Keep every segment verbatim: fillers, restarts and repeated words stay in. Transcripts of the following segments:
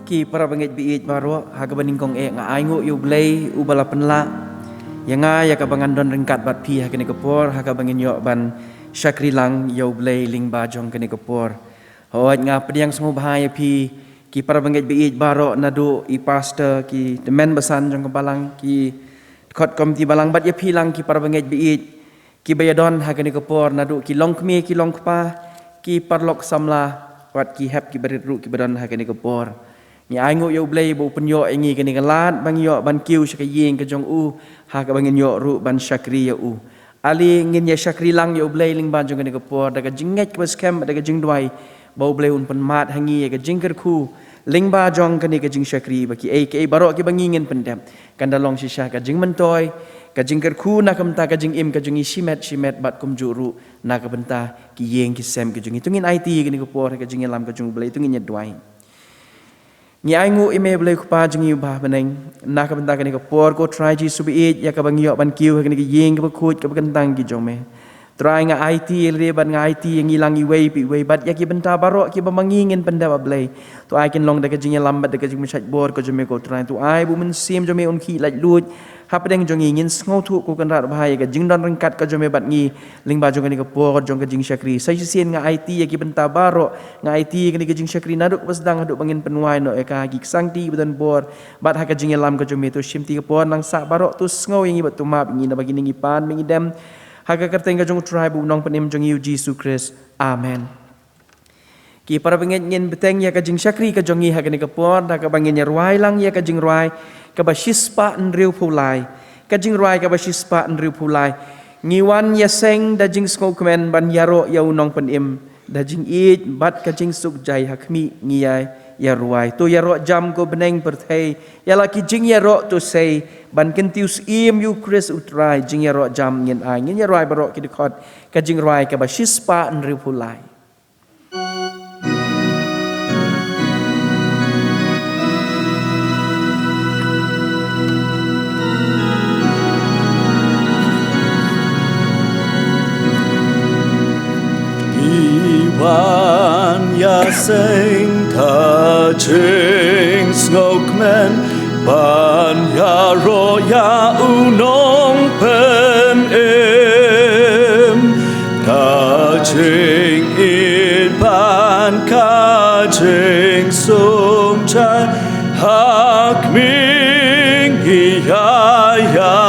Ki para bangeit baieit baroh, ha kaba nyngkong eh nga ainguh ïa U Blei uba la pynlah ïa nga ïa kaba ngan don ryngkat bad phi ha kane ka por, ha kaba ngin ïoh ban shakri lang ïa U Blei lyngba jong kane ka por. Hooid, nga pdiang sngewbha ïa phi ki para bangeit baieit baroh, naduh i pastor, ki tymmen basan jong ka balang, ki dkhot komiti balang, bad ïa phi lang ki para bangeit baieit kiba ïadon ha kane ka por, naduh ki longkmie ki longkpa, ki paralok samla, bad ki hep ki barit ruh kiba don ha kane ka por. Ngi ainguh ïa U Blei ba u pynïoh ïa ngi kane ka lad ba ngi ïoh ban kiew sha ka ïing ka jong u, ha kaba ngin ïoh ruh ban shakri ïa u. Ale ngin ïa shakri lang ïa U Blei lyngba jong kane ka por da ka jingngeit kaba skhem, da ka jingduwai ba U Blei un pynmad ha ngi ïa ka jingkyrkhu lyngba jong kane ka jingshakri, ba kiei kiei baroh kiba ngi ngin pyndep kan da long shisha ka jingmyntoi, ka jingkyrkhu na ka bynta ka jingim ka jong ngi shimet shimet, bad kumjuh ruh na ka bynta ki ïing ki sem ki jong ngi. To ngin aiti kane ka por ha ka jingïalam ka jong U Blei, to ngin ïa duwai. Ngi ainguh ïa me Blei Kpa jong ngi uba ha bneng, na ka bynta kane ka por ko Trai Jisu baieit, ïa kaba ngi ïoh ban kiew ha kane ka ïing kaba khuid kaba kyntang ki jong me. Trai, nga aiti ïa lade bad nga aiti ïa ngi lang iwei pa iwei, bad ïa ki bynta baroh kiba ma ngi ngin pyndep, A Blei. To ai kin long da ka jingïalam bad da ka jingpynshait bor ka jong me ko Trai. To ai ba U Mynsiem jong me un khih laitluid hapdeng jong ngi, ngin sngewthuh ko Kynrad ba ha ïa ka jingdon ryngkat ka jong me bad ngi lyngba jong kane ka por jong ka jingshakri. Sa shisien nga aiti ïa ki bynta baroh, nga aiti ïa kane ka jingshakri naduh kaba sdang haduh ba ngin pynwai noh ïa ka ha ki ksangti ba don bor, bad ha ka jingïalam ka jong me. To shim ti ka por nang sah baroh, to sngew ïa ngi bad to map ïa ngi, naba kine ngi pan bad ngi dem ha ka kyrteng ka jong U Trai bad U Nongpynim jong ngi U Jisu Khrist. Amen. Ki para bangeit, ngin bteng ïa ka jingshakri ka jong ngi ha kane ka por da kaba ngin ïa rwai lang ïa ka jingrwai kaba shispah hynriewphew lai. Ka jingrwai kaba shispah hynriewphew lai. Ngi wan ïaseng da jingsngewkmen ban ïaroh ïa U Nongpynim, da jingïeit bad ka jingsuk jai ha khmih ngi ïa, ïa rwai. To ïaroh jam ko bneng pyrthei, ïa la ki jingïaroh to sei, ban kyntiew syiem ïa U Khrist U Trai, jingïaroh jam ngin ai. Ngin ïa rwai baroh ki dkhot ka jingrwai kaba shispah hynriewphew lai. Ngi wan ïaseng ka jingsngewkmen ban ïaroh ïa U Nongpynim, ka jingïeit bad ka jingsuk jai ha khmih ngi ïa, ïa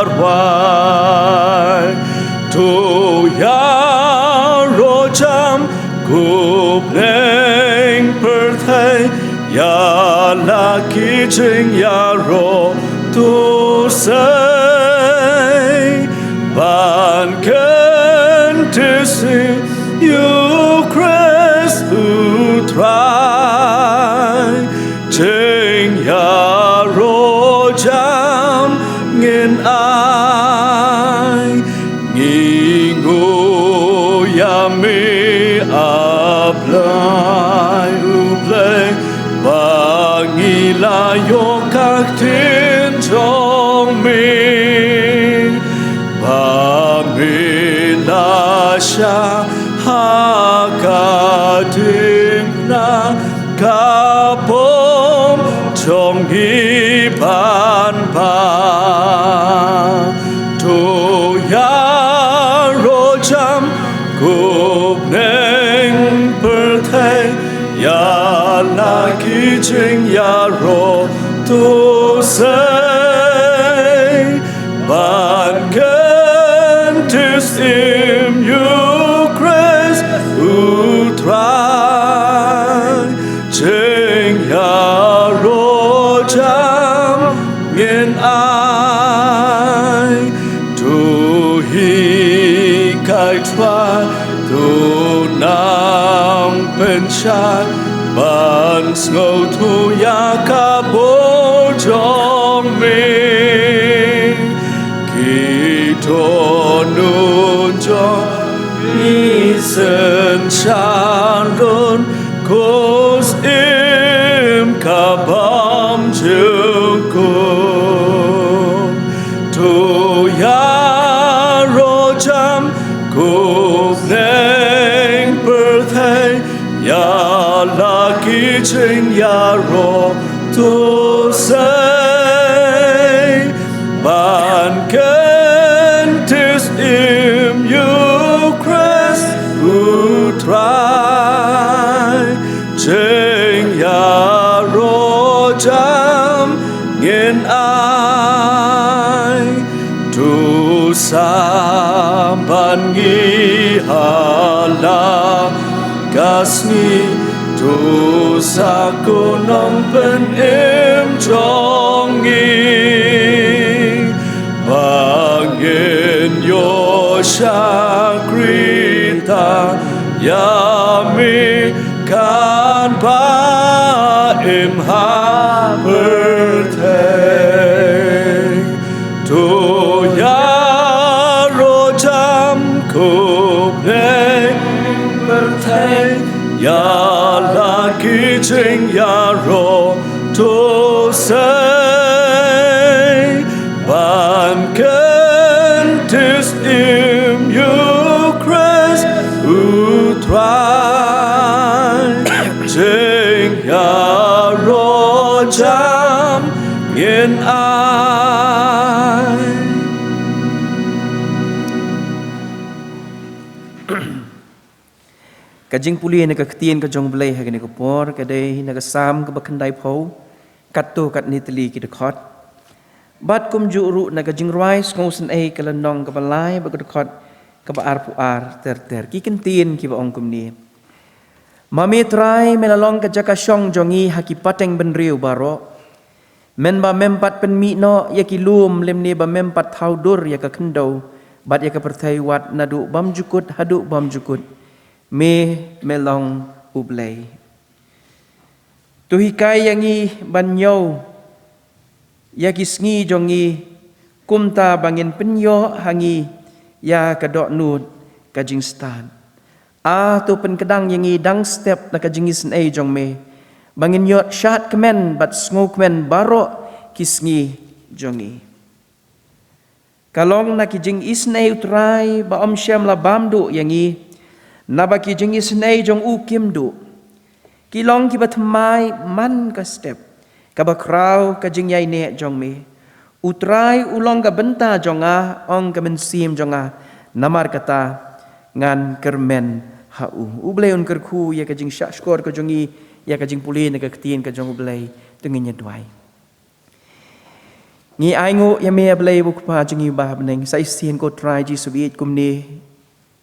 rwai. To ïaroh jam ko bneng pyrthei, ïa la ki jingïaroh to sei, ban kyntiew syiem ïa U Khrist U Trai. Jingïaroh jam ngin ai. Ngi nguh ïa me, A Blei, U Blei, ba ngi la ïoh ka ktien jong me, ba me la shah ha ka diengphna ka bym jong ngi ban bam. To ïaroh jam ko bneng pyrthei, ïa la ki jingïaroh to sei, ban kyntiew syiem ïa U Khrist U Trai. Jingïaroh jam ngin ai. To hikai Trai, to nang pynshai ban sngewthuh ïa ka bor jong me. Ki dohnud jong ngi synshar lum, ko Syiem ka bym jukut. To ïaroh jam ko bneng pyrthei, ïa la Ki jingïaroh to sei ban kyntis im ïa U Khrist U Trai. Jingïaroh jam ngin ai, to sa ban ngi ha la ka sngi, to sa ko nongpynim jong ngi, ba ngin ïoh shakri tang ïa me katba im ha pyrthei. To ïaroh jam, ko Blei pyrthei, ïa la ki jingïaroh to sei ban kyntis im ïa U Khrist U Trai. Jingïaroh jam ngin ai. Ka jingpule na ka ktien ka jong U Blei ha kane ka por ka dei na ka Salm kaba khyndaiphew, katto katne tylli ki dkhot. Bad kumjuh ruh na ka Jingrwai Sngewsynei ka lynnong kaba lai bad ka dkhot kaba arphew ar ter ter. Ki kyntien kiba ong kumne: Ma me Trai me la long ka jaka shong jong ngi ha ki pateng bynriew baroh. Mynba mem pat pynmih noh ïa ki lum lymne ba mem pat thaw dur ïa ka khyndew bad ïa ka pyrthei wat naduh bymjukut haduh bymjukut, me me long U Blei. To hikai ïa ngi ban ñiew ïa ki sngi jong ngi, kumta ba ngin pynïoh ha ngi ïa ka dohnud ka jingstad. A to pynkdang ïa ngi dang step na ka jingisynei jong me, ba ngin ïoh shad kmen bad sngewkmen baroh ki sngi jong ngi. Ka long na ki jingisynei U Trai ba ym shym la bam duh ïa ngi, naba ki jingisynei jong u kim duh. Ki long kiba thymmai man ka step, kaba khraw ka jingïaineh jong me. U Trai u long ka bynta jong nga, ong ka mynsiem jong nga, namar kata ngan kyrmen ha u. U Blei un kyrkhu ïa ka jingshahshkor ka jong ngi ïa ka jingpule na ka ktien ka jong U Blei. To ngin ïa duwai. Ngi ainguh ïa me, A Blei U Kpa jong ngi uba ha bneng, sa shisien ko Trai Jisu baieit kumne.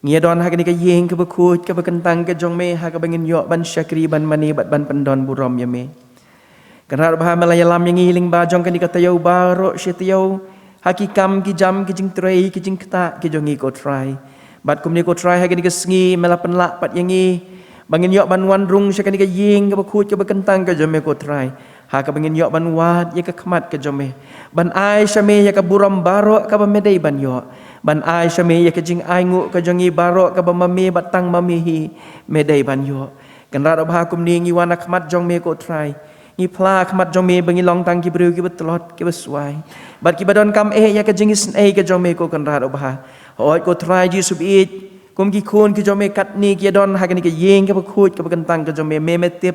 Ngi ïa don ha kane ka ïing kaba khuid kaba kyntang ka jong me, ha kaba ngin ïoh ban shakri, ban mane bad ban pyndon burom ïa me. Kynrad U Kpa, me la ïalam ïa ngi lyngba jong kane ka taïew baroh shi taïew, ha ki kam ki jam, ki jingtrei, ki jingktah ki jong ngi ko Trai. Bad kumne ko Trai, ha kane ka sngi me la pynlah pat ïa ngi ba ngin ïoh ban wan rung sha kane ka ïing kaba khuid kaba kyntang ka jong me ko Trai, ha kaba ngin ïoh ban wad ïa ka khmat ka jong me, ban ai sha me ïa ka burom baroh kaba me dei ban ïoh, ban ai sha me ïa ka jingainguh ka jong ngi baroh kaba ma me bad tang ma me hi me dei ban ïoh. Kynrad U Kpa, kumne ngi wan ha khmat jong me ko Trai. Ngi phla ha khmat jong me ba ngi long tang ki briew kiba tlot, kiba swai, bad kiba donkam eh ïa ka jingisynei ka jong me ko Kynrad U Kpa. Hooid ko Trai Jisu baieit, kum ki khun ki jong me katne ki ïa don ha kane ka ïing kaba khuid kaba kyntang ka jong me, me me tip.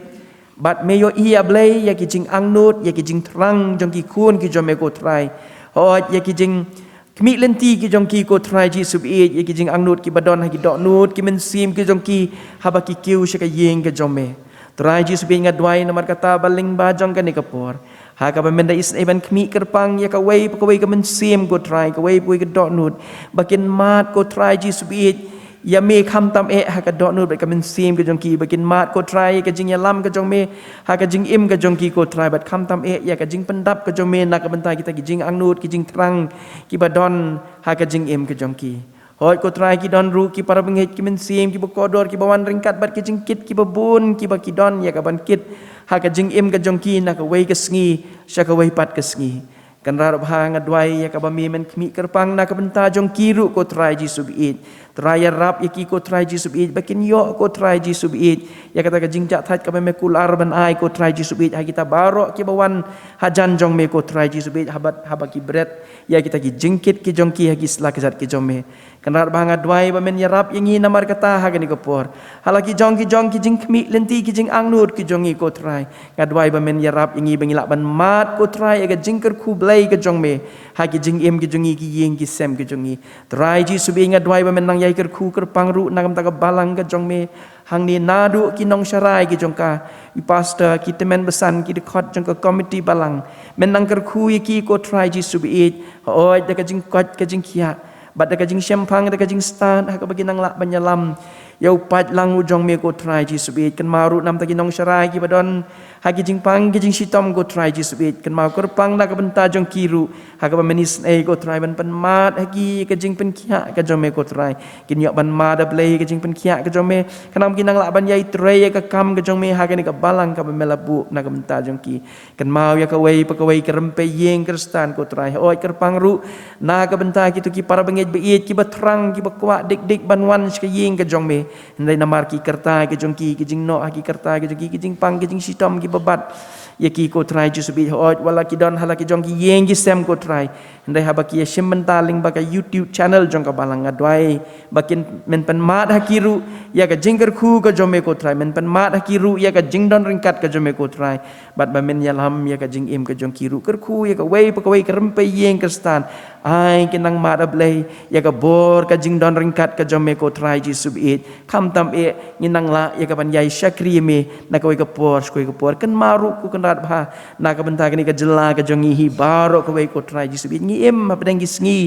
Bad me ïohi, A Blei, ïa ki jingangnud, ïa ki jingthrang jong ki khun ki jong me ko Trai. Hooid ïa ki jingkhmih lynti ki jong ki ko Trai Jisu baieit, ïa ki jingangnud kiba don ha ki dohnud ki mynsiem ki jong ki, haba ki kiew sha ka ïing ka jong me. Trai Jisu baieit, nga duwai namar kata ba lyngba jong kane ka por, ha kaba men da isynei ban khmih kyrpang ïa kawei pa kawei ka mynsiem ko Trai, kawei pa kawei ka dohnud, ba kin mad ko Trai Jisu baieit ïa me khamtam eh ha ka dohnud bad ka mynsiem ka jong ki, ba kin mad ko Trai ïa ka jingïalam ka jong me ha ka jingim ka jong ki ko Trai, bad khamtam eh ïa ka jingpyndap ka jong me na ka bynta kita ki jingangnud ki jingthrang kiba don ha ka jingim ka jong ki. Hooid ko Trai, ki don ruh ki para bangeit ki mynsiem kiba kordor kiba wan ryngkat bad ki jingkit kiba bun kiba ki don ïa ka ban kit ha ka jingim ka jong ki na kawei ka sngi sha kawei pat ka sngi. Kynrad U Kpa, nga duwai ïa kaba me men khmih kyrpang na ka bynta jong ki ruh ko Trai Jisu baieit. Trai ïarap ïa ki ko Trai Jisu baieit, ba kin ïoh ko Trai Jisu baieit ïa kata ka jingjahthait kaba me kular ban ai ko Trai Jisu baieit ha kita baroh kiba wan hajan jong me ko Trai Jisu baieit, haba, haba ki bret ïa kita ki jingkit ki jong ki ha ki sla kjat ki jong me. Kynrad Bha, nga duwai ba men ïarap ïa ngi namar kata ha kane ka por. Ha la ki jong ki jong ki jingkhmih lynti, ki jingangnud ki jong ngi ko Trai, nga duwai ba men ïarap ïa ngi ba ngin lah ban mad ko Trai ïa ka jingkyrkhu Blei ka jong me ha ki jingim ki jong ngi, ki ïing ki sem ki jong ngi. Trai Jisu baieit, nga duwai ba men nang ïai kyrkhu kyrpang ruh na ka bynta ka balang ka jong me hangne, naduh ki nongsharai ki jong ka, i pastor, ki tymmen basan, ki dkhot jong ka komiti balang. Men nang kyrkhu ïa ki ko Trai Jisu baieit, hooid da ka jingkoit ka jingkhiah, bad da ka jingshemphang, da ka jingstad, ha kaba kin nang lah ban ïalam ïa u paidlang u jong me ko Trai Jisu baieit. Kynmaw ruh na ka bynta ki nongsharai kiba don ha ki jingpang ki jingshitom ko Trai Jisu baieit. Kynmaw kyrpang na ka bynta jong ki ruh ha kaba men isynei ko Trai ban pynmad ha ki ka jingpynkhiah ka jong me ko Trai. Kin ïoh ban mad, A Blei, ka jingpynkhiah ka jong me, khnang ba kin nang lah ban ïai trei ïa ka kam ka jong me ha kane ka balang kaba me la buh na ka bynta jong ki. Kynmaw ïa kawei pa kawei ka rympei ïing Khristan ko Trai. Hooid kyrpang ruh na ka bynta kito ki para bangeit baieit kiba thrang, kiba kwah dik dik ban wan sha ka ïing ka jong me. Hynrei namar ki kyrta ki jong ki, ki jingnoh ha ki kyrta ki jong ki, ki jingpang ki jingshitom kiba bat ïa ki ko Trai Jisu baieit, hooid wat la ki don ha la ki jong ki ïing ki sem ko Trai. Hynrei haba ki ïashim bynta lyngba ka YouTube channel jong ka balang, nga duwai ba kin men pynmad ha ki ruh ïa ka jingkyrkhu ka jong me ko Trai, men pynmad ha ki ruh ïa ka jingdon ryngkat ka jong me ko Trai, bad ba men ïalam ïa ka jingim ka jong ki ruh. Kyrkhu ïa kawei pa kawei ka rympei ïing Khristan. Ai kin nang mad, A Blei, ïa ka bor ka jingdon ryngkat ka jong me ko Trai Jisu baieit. Khamtam eh ngin nang lah ïa ka ban ïai shakri ïa me na kawei ka por sha kawei ka por. Kynmaw ruh ko Kynrad Bha na ka bynta kane ka jylla ka jong ngi hi baroh kawei ko Trai Jisu baieit. Ngi im hapdeng ki sngi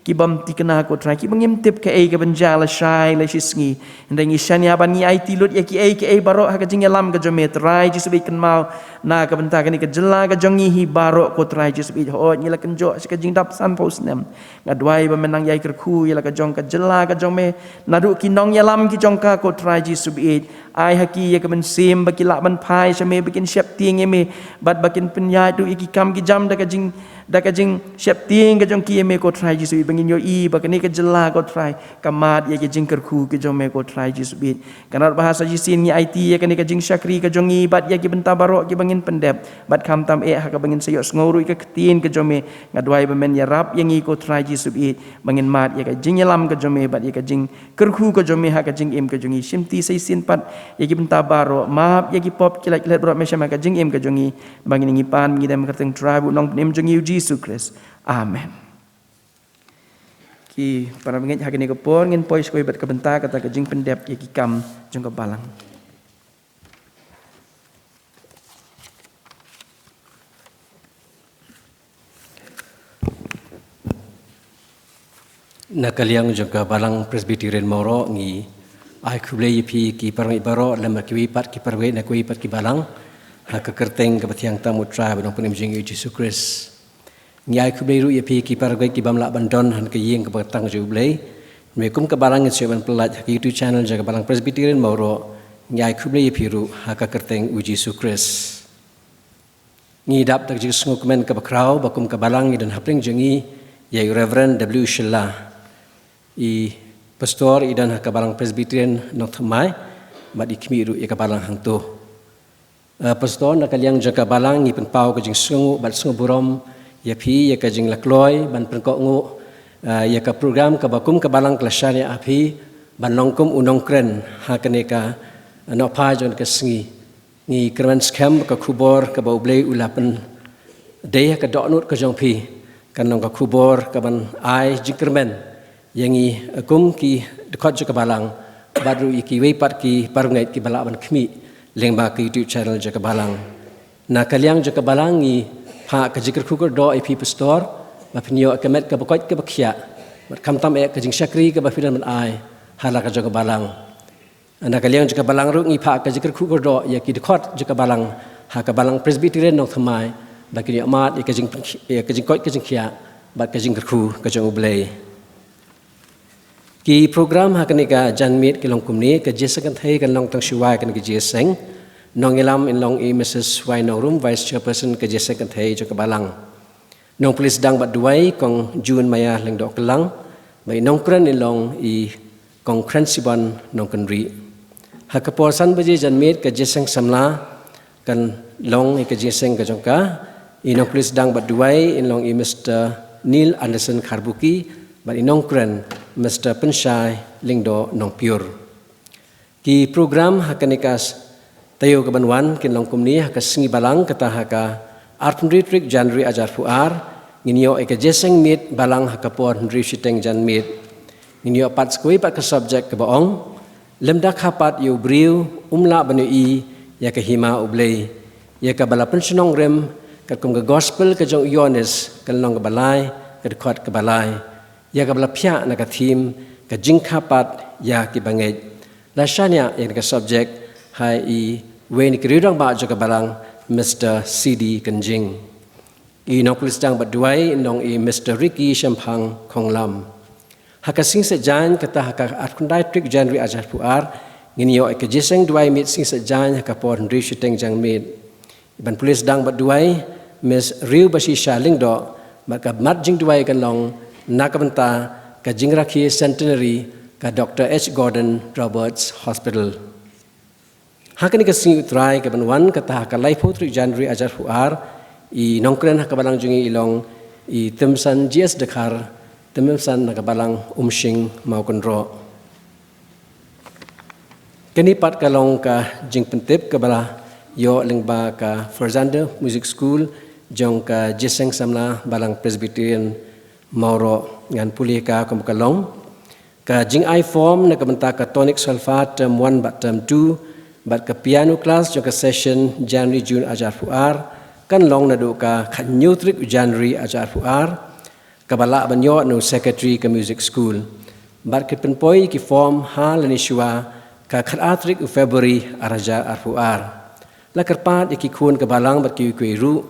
ki bym thikna ko Trai, kiba ngim tip kaei ka ban jia lashai lashisngi. Hynrei ngi shaniah ban ngi aiti lut ïa kiei kiei baroh ha ka jingïalam ka jong me Trai Jisu baieit. Kynmaw na ka bynta kane ka jylla ka jong ngi hi baroh ko Trai Jisu baieit. Hooid ngi la kynjoh sha ka jingdap sanphew snem. Nga duwai ba men nang ïai kyrkhu ïa la ka jong ka jylla ka jong me, naduh ki nongïalam ki jong ka ko Trai Jisu baieit. Ai ha ki ïa ka mynsiem ba ki lah ban phai sha me, ba kin sheptieng ïa me, bad ba kin pynïaid ruh ïa ki kam ki jam da ka jing, da ka jingsheptieng ka jong ki ïa me ko Trai Jisu baieit, ba ngin ïohi ba kane ka jylla ko Trai ka mad ïa ka jingkyrkhu ka jong me ko Trai Jisu baieit. Kynrad Bha, sa shisien ngi aiti ïa kane ka jingshakri ka jong ngi bad ïa ki bynta baroh kiba ngin pyndep, bad khamtam eh ha kaba ngin sa ïohsngew ruh ïa ka ktien ka jong me. Nga duwai ba men ïarap ïa ngi ko Trai Jisu baieit, ba ngin mad ïa ka jingïalam ka jong me bad ïa ka jingkyrkhu ka jong me ha ka jingim ka jong ngi. Shimti sa shisien pat ïa ki bynta baroh, map ïa ki pop ki lait ki lait baroh me sha ma ka jingim ka jong ngi. Ba ngin ïa ngi pan ngi dem ha ka kyrteng Trai bad u Nongpynim jong ngi u Jisu Khrist. Amen. Ki para bangeit, ha kane ka por ngin poi sha kawei pat ka bynta kata ka jingpyndep ïa ki kam jong ka balang. Na ka liang jong ka Balang Presbyterian Mawroh ngi ai khublei ïa phi ki para bangeit baroh, lem bad kiwei pat ki para bangeit na kiwei pat ki balang, ha ka kyrteng kaba thiang tam u Trai bad u Nongpynim jong ngi u Jisu Khrist. Ngi ai khublei ruh ïa phi ki para bangeit ki bym lah ban don ha ka ïing kaba tang jong u Blei. Namar kum ka balang ngin sa ïoh ban pyllait ha ka YouTube channel jong ka Balang Presbyterian Mawroh. Ngi ai khublei ïa phi ruh ha ka kyrteng u Jisu Khrist. Ngi dap da ka jingsngewkmen kaba khraw ba kum ka balang ngi don hapdeng jong ngi ïa u Reverend W Shylla, i pastor i don ha ka Balang Presbyterian Nongthymmai, bad i khmih ruh ïa ka balang hangto. Eh, pastor, na ka liang jong ka balang ngi pynpaw ka jingsngewnguh bad sngewburom ïa phi ïa ka jinglakloi ban pynkohnguh, eh, ïa ka program kaba kum ka balang ka la shaniah ha phi ban long kum u nongkren ha kane ka, eh, nohphai jong ka sngi. Ngi kyrmen skhem ba ka khubor kaba u Blei u la pyndei ha ka dohnud ka jong phi kan long ka khubor kaban ai jingkyrmen ïa ngi, eh, kum ki dkhot jong ka balang, bad ruh ïa kiwei pat ki para bangeit kiba lah ban khmih lyngba ka YouTube channel jong ka balang. Na ka liang jong ka balang ngi phah ka jingkyrkhu kyrdoh ïa phi pastor, ba phin ïoh ka met kaba koit kaba khiah, bad khamtam eh ka jingshakri kaba phi don ban ai ha la ka jong ka balang. Na ka liang jong ka balang ruh ngi phah ka jingkyrkhu kyrdoh ïa ki dkhot jong ka balang ha ka Balang Presbyterian Nongthymmai, ba kin ïoh mad ïa ka jingpynkhi-, ïa ka jingkoit ka jingkhiah bad ka jingkyrkhu ka jong u Blei. Ki program ha kane ka janmiet ki long kumne: ka jingïaseng kynthei kan long tang shuwa kane ka jingïaseng. Nongïalam in long i Missus Wai Nongrum, Vice Chairperson ka jingïaseng kynthei jong ka balang. Nongpule sdang bad duwai, Kong June Maya Lyngdoh Kyllang. Bad i nongkren in long i Kong Kren Sibon Nongkynrih. Ha ka por san baje janmiet ka jingïaseng samla kan long ïa ka jingïaseng ka jong ka, i nongpule sdang bad duwai in long i Mister Neil Anderson Kharbuki bad i nongkren Mister Pynshai Lyngdoh Nongpyiur. Ki program ha kane ka taïew ka ban wan kin long kumne: ha ka sngi Balang, kata ha ka arphew hynriew tarik January arhajar arphew ar, ngin ïoh ïa ka jingïaseng miet Balang ha ka por hynriew shiteng janmiet. Ngin ïoh pat sa kawei pat ka subject kaba ong: Lymda kha pat ïa u briew, um lah ban ïohi ïa ka hima U Blei. Ïa kaba la pynshnong rim katkum ka gospel ka jong u Ïoannis, ka lynnong kaba lai, ka dkhot kaba lai, ïa kaba la phiah na ka theme: Ka jingkha pat ïa kiba ngeit. La shaniah ïa ka subject ha iwei na ki riew rangbah jong ka Balang, Mister C D Kynjing. I nongpule sdang bad duwai in long i Mister Ricky Shemphang Khonglam. Ha ka sngi Saitjaiñ, kata ha ka arphew khyndai tarik January arhajar arphew ar, ngin ïoh ïa ka jingïaseng duwai miet sngi Saitjaiñ ha ka por hynriew shiteng janmiet. Ban pule sdang bad duwai, Miss Riewbashisha Lyngdoh bad ka mat jingduwai kan long na ka bynta ka jingrakhe centenary ka Doctor H Gordon Roberts Hospital. Ha kane ka sngi U Trai ka ban wan, kata ha ka laiphew tarik January arhajar arphew ar, i nongkren ha ka Balang jong ngi i long i Tymsan G S Dkhar, Tymsan na ka Balang Umshing Mawkynroh. Kane pat ka long ka jingpyntip kaba la ïoh lyngba ka Fernando Music School jong ka Jingïaseng Samla Balang Presbyterian Mawroh. Ngan pule ka kum ka long: Ka jingai form na ka bynta ka tonic solfa term one bad term two bad ka piano class jong ka session January June arhajar arphew ar kan long naduh ka khathynñiew tarik January arhajar arphew ar, kaba lah ban ïoh na u secretary ka music school. Bad ki pynpoi ki form ha lane shuwa ka khatar tarik u February arhajar arphew ar. La kyrpad ïa ki khun ka Balang bad kiwei kiwei ruh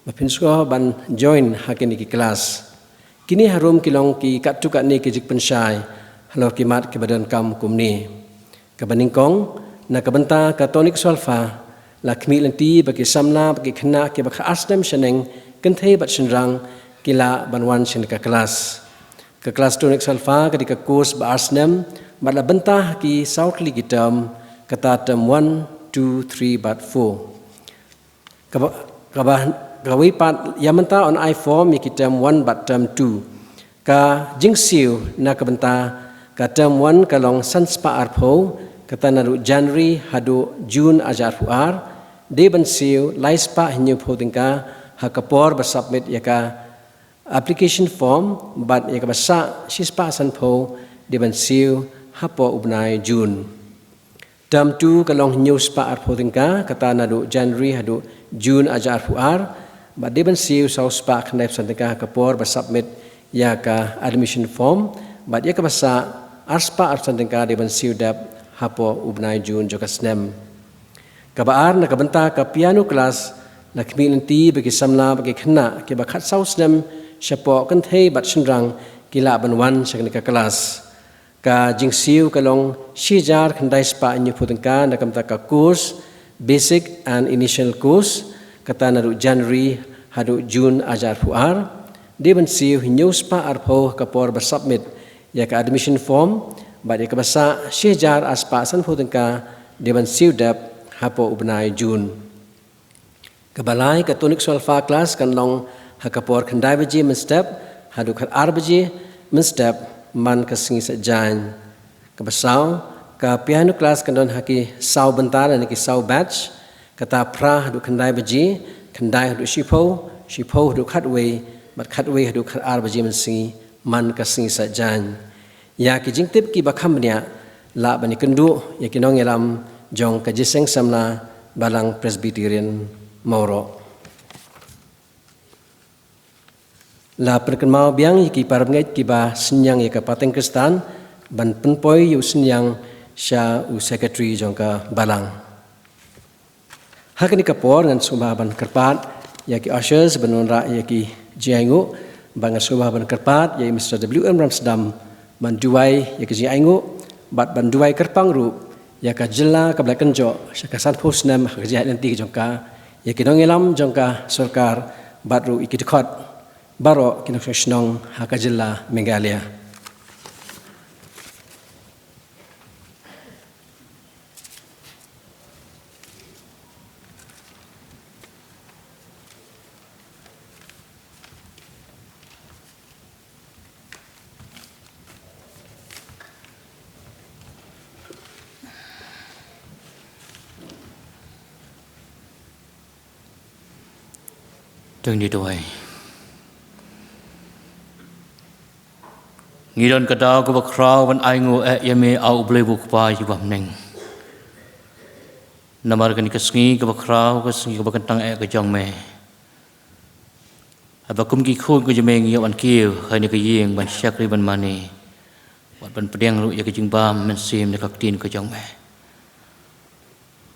ba phin sngewbha ban join ha kine ki class. Kine harum ki long ki katto katne ki jingpynshai halor ki mat kiba donkam kumne. Kaba nyngkong, na ka bynta ka tonic solfa, la khmih lynti ba ki samla bad ki khynnah kiba khatar snem shaneng, kynthei bad shynrang, ki lah ban wan sha kane ka class. Ka class tonic solfa ka dei ka course ba ar snem bad la bynta ha ki saw tylli ki term, kata term one, two, three bad four. Kaba, kaba, kawei pat, ïa mynta yn ai form ïa ki term one bad term two. Ka jingsiew na ka bynta ka term one ka long san spah arphew, kata naduh January haduh June arhajar arphew ar. Dei ban siew lai spah hynñiewphew tyngka ha ka por ba submit ïa ka application form, bad ïa kaba sah shi spah sanphew dei ban siew hapoh u bnai June. Term two ka long hynñiew spah arphew tyngka, kata naduh January haduh June arhajar arphew ar, bad dei ban siew saw spah khyndaiphew san tyngka ha ka por ba submit ïa ka admission form, bad ïa kaba sah ar spah arphew san tyngka dei ban siew dep hapoh u bnai June jong ka snem. Kaba ar, na ka bynta ka piano class, la khmih lynti ba ki samla bad ki khynnah kiba khatsaw snem shapoh, kynthei bad shynrang, ki lah ban wan sha kane ka class. Ka jingsiew ka long shi hajar khyndai spah hynñiewphew tyngka na ka bynta ka course, basic and initial course, kata naduh January haduh June arhajar arphew ar. Dei ban siew hynñiew spah arphew ha ka por ba submit ïa ka admission form, bad ïa kaba sah shi hajar ar spah sanphew tyngka dei ban siew dep hapoh u bnai June. Kaba lai, ka tonic solfa class kan long ha ka por khyndai baje mynstep haduh khatar baje mynstep man ka sngi Saitjaiñ. Kaba saw, ka piano class kan don ha ki saw bynta lane ki saw batch, kata phra haduh khyndai baje, khyndai haduh shiphew, shiphew haduh khatwei, bad khatwei haduh khatar baje mynsngi man ka sngi Saitjaiñ. Ïa ki jingtip kiba kham bniah lah ban ïakynduh ïa ki nongïalam jong ka Jingïaseng Samla Balang Presbyterian Mawroh. La pynkynmaw biang ïa ki parabangeit kiba synñiang ïa ka pateng Khristan ban pynpoi ïa u synñiang sha u secretary jong ka Balang. Ha kane ka por ngan sngewbha ban kyrpad ïa ki ushers ban wanrah ïa ki jingainguh, bad ngan sngewbha ban kyrpad ïa i Mister W M Ramsdam ban duwai ïa ki jingainguh, bad ban duwai kyrpang ruh ïa ka jylla kaba la kynjoh sha ka sanphew snem ha ka jingïaid lynti ka jong ka, ïa ki nongïalam jong ka sorkar, bad ruh ïa ki dkhot baroh ki nongshong shnong ha ka jylla Meghalaya. To ngin ïa duwai. Ngi don ka daw kaba khraw ban ainguh eh ïa me, A U Blei U Kpa uba ha bneng. Namar kane ka sngi kaba khraw, ka sngi kaba kyntang eh ka jong me. Haba kum ki khun ka jong me ngi ïoh ban kiew ha kane ka ïing ban shakri ban mane, wat ban pdiang ruh ïa ka jingbam mynsiem na ka ktien ka jong me.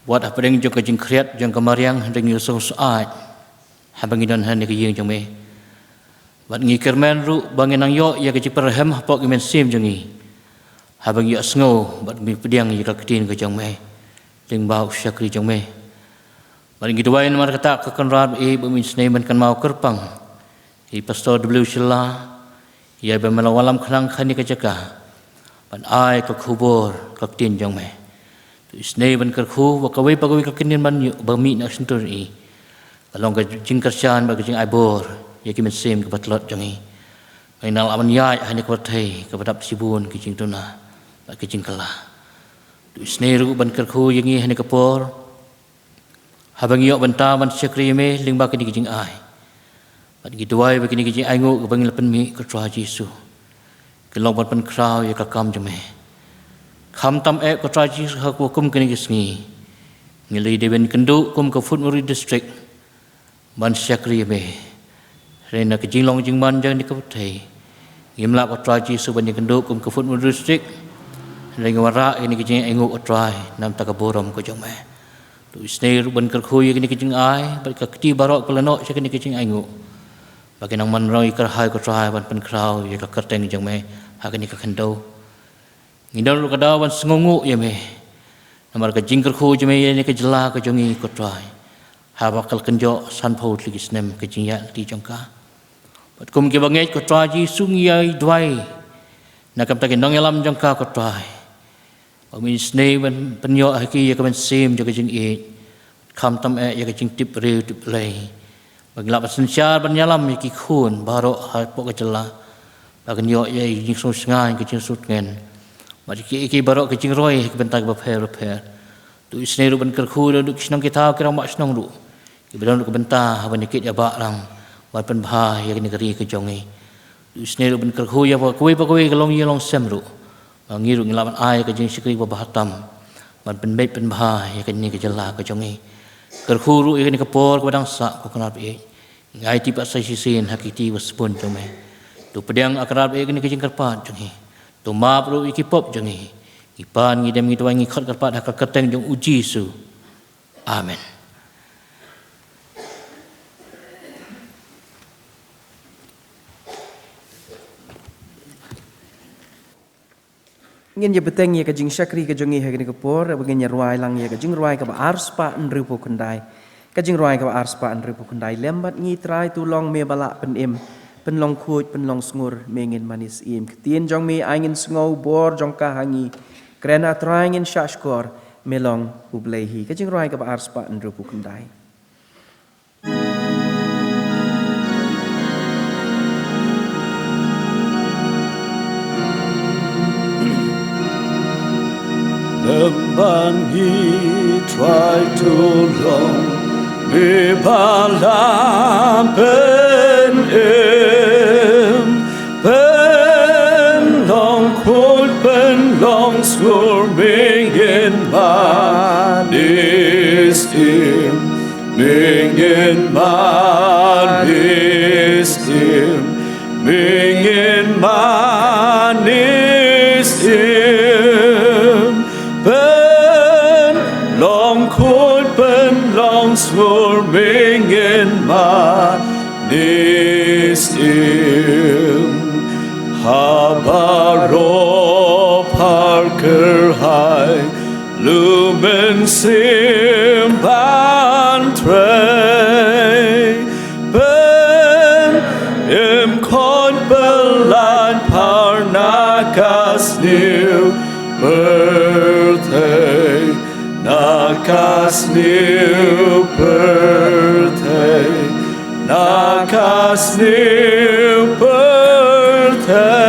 Wat hapdeng jong ka jingkhriat jong ka mariang, hynrei ngi sngewsih haba ngi don ha kane ka ïing jong me. Bad ngi kyrmen ruh ba ngin nang ïoh ïa ka jingpyrhem hapoh ki mynsiem jong ngi haba ngi ïohsngew bad ngi pdiang ïa ka ktien ka jong me lyngba u shakri jong me. Bad ngi duwai namar kata ka Kynrad ba ïeit, ba men isynei ban kynmaw kyrpang ïa i Pastor W Shylla, ïa iba me la wallam khnang ha kane ka jaka ban ai ka khubor ka ktien jong me. To isynei ban kyrkhu ba kawei pa kawei ka ktien ban ïoh ba mih na shyntur i, ka long ka jingkyrshan bad ka jingaibor ïa ki mynsiem kiba tlot jong i. Ba ngin nang lah ban ïaid ha kane ka pyrthei kaba dap shibun ki jingduna bad ki jingkylla. To isynei ruh ban kyrkhu ïa ngi ha kane ka por haba ngi ïoh bynta ban shakri ïa me lyngba kine ki jingai. Bad ngi duwai ba kine ki jingainguh kaba ngi la pynmih, ko Trai Jisu, kin long ban pynkhraw ïa ka kam jong me. Khamtam eh, ko Trai Jisu, ha kaba kum kine ki sngi ngi la dei ban kynduh kum ka Phutmuri District ban shakri ïa me. Hynrei na ka jinglong jingman jong kane ka pyrthei, ngim lah, ko Trai Jisu, ban ïakynduh kum ka Phutmuri District. Hynrei ngi wanrah ïa kine ki jingainguh, ko Trai, na ka bynta ka burom ka jong me. To isynei ruh ban kyrkhu ïa kine ki jingai bad ka kti baroh ka la noh sha kine ki jingainguh, ba kin nang man rong ïa ka kyrhai, ko Trai, ban pynkhraw ïa ka kyrteng jong me ha kane ka khyndew. Ngi don ruh ka daw ban sngewnguh ïa me namar ka jingkyrkhu jong me ïa kane ka jylla ka jong ngi, ko Trai, haba ka la kynjoh sanphew tylli ki snem ka jingïaid lynti jong ka. Bad kum kiba ngeit, ko Trai Jisu, ngi ïa duwai na ka bynta ki nongïalam jong ka, ko Trai, ba men isynei ban pynïoh ha ki ïa ka mynsiem jong ka jingïeit, khamtam eh ïa ka jingtip briew tip Blei, ba kin lah ban synshar ban ïalam ïa ki khun baroh hapoh ka jylla, ba kin ïoh ïa ka jingsngewsih, ka jingsngewtngen, bad ïa ki, ïa ki baroh ka jingroi ha ki bynta kiba pher bapher. To isynei ruh ban kyrkhu ïa ki nongkit ki thaw, ki rangbah shnong ruh, kiba don ruh ka bynta haba ngi kit ïa ba rang ban pynbha ïa kane ka ri ka jong ngi. To isynei ruh ban kyrkhu ïa ba kawei pa kawei ka longïing longsem ruh, ba ngi ruh ngin lah ban ai ka jingshakri ba bha tam ban pynbeit pynbha ïa kane ka jylla ka jong ngi. Kyrkhu ruh ïa kane ka por kaba dang sah, ko Kynrad ba ïeit. Ngi aiti pat sa shisien ha ki kti ba sbun jong me. To pdiang, ko Kynrad ba ïeit, kane ka jingkyrpad jong ngi. To map ruh ïa ki pop jong ngi. Ngi pan, ngi dem, ngi duwai, ngi khot kyrpad ha ka kyrteng jong U Jisu. Amen. Ngin ïa bteng ïa ka jingshakri ka jong ngi ha kane ka por, ba ngin ïa rwai lang ïa ka jingrwai kaba arspah hynriewphew khyndai. Ka jingrwai kaba arspah hynriewphew khyndai: Lem bad ngi, Trai, to long me ba lah pynim, pynlong khuid, pynlong sngur, me ngin mane syiem. Ka ktien jong me ai ngin sngew, bor jong ka ha ngi. Kren, A Trai, ngin shahshkor, me long U Blei hi. Ka jingrwai kaba arspah hynriewphew khyndai. Lem bad ngi, Trai, to long me ba lah pynim, pynlong khuid, pynlong sngur, me ngin mane syiem. Me ngin mane syiem, me ngin mane syiem. Pynlong khuid, pynlong sngur, me ngin mane syiem. Ha baroh phar kyrhai, lum mynsiem ban trei, pynim khuid, pynlait phar na ka sniew pyrthei, na ka sniew pyrthei, na ka sniew pyrthei.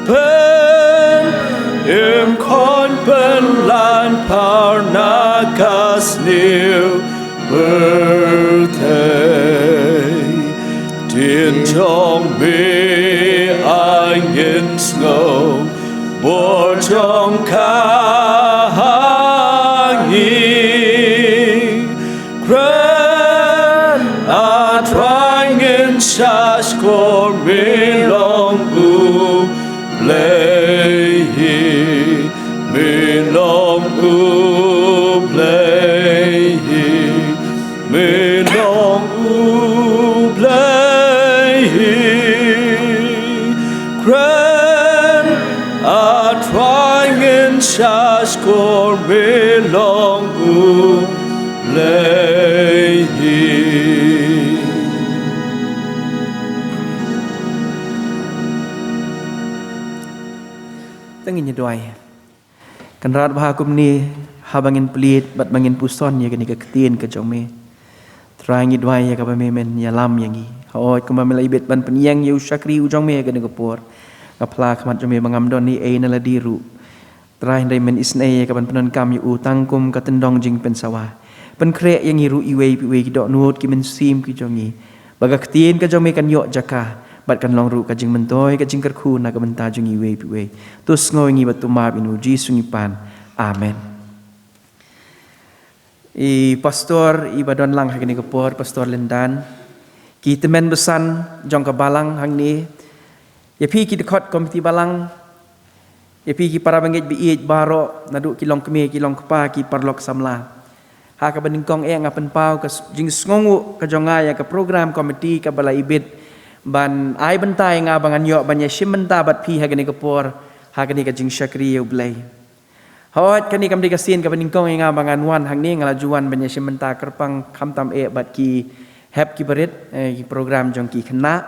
Pynim khuid, pynlait phar na ka sniew pyrthei. Kren, A Trai, ngin sa shkor me long U Blei hi. Me long U Blei hi. Me long U Blei hi. Kren, A Trai, ngin sa shkor me long U Blei hi. Te ngin ïa duwai. Kynrad, ba ha kumne, haba ngin plie bad ba ngin puson ïa kane ka ktien ka jong me, Trai, ngi duwai ïa kaba me men ïalam ïa ngi. Hooid, kumba me la ibit ban pynïeng ïa u shakri u jong me ha kane ka por, nga phla ha khmat jong me ba ngam don ei ei na lade ruh, Trai, hynrei men isynei ïa kaban pyndonkam ïa u tang kum ka tyndong jingpynsawa. Pynkhreh ïa ngi ruh iwei pa iwei, ki dohnud, ki mynsiem ki jong ngi, ba ka ktien ka jong me kan ïoh jaka bad kan long ruh ka jingmyntoi, ka jingkyrkhu na ka bynta jong ngi iwei pa iwei. To sngew ïa ngi bad to map ïa ngi, ha U Jisu ngi pan. Amen. I pastor iba don lang ha kane ka por, Pastor Lindan, ki tymmen basan jong ka balang hangne, ïa phi ki dkhot komiti balang, ïa phi ki para bangeit ba ïeit baroh, naduh ki longkmie, ki longkpa, ki paralok samla. Ha kaba nyngkong eh nga pynpaw ka s-, jingsngewnguh ka jong nga ïa ka program komiti kaba la ibit ban ai bynta ïa nga ba ngan ïoh ban ïashim bynta bad phi ha kane ka por, ha kane ka jingshakri ïa U Blei. Hooid, kane kam dei ka sien kaba nyngkong ïa nga ba ngan wan hangne, nga la ju wan ban ïashim bynta kyrpang khamtam eh bad ki hep ki barit, eh, ki program jong ki khynnah.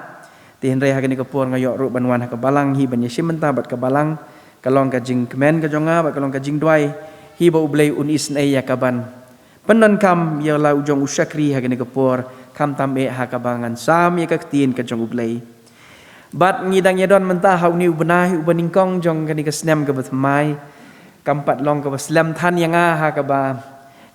Te hynrei ha kane ka por nga ïoh ruh ban wan ha ka balang hi ban ïashim bynta bad ka balang. Ka long ka jingkmen ka jong nga bad ka long ka jingduwai hi ba U Blei un isynei ïa kaban pyndonkam ïa la u jong u shakri ha kane ka por, khamtam eh ha kaba ngan sam ïa ka ktien ka jong U Blei. Bad ngi dang ïadon mynta ha une u bnai uba nyngkong jong kane ka snem kaba thymmai. Kam pat long kaba slem than ïa nga ha kaba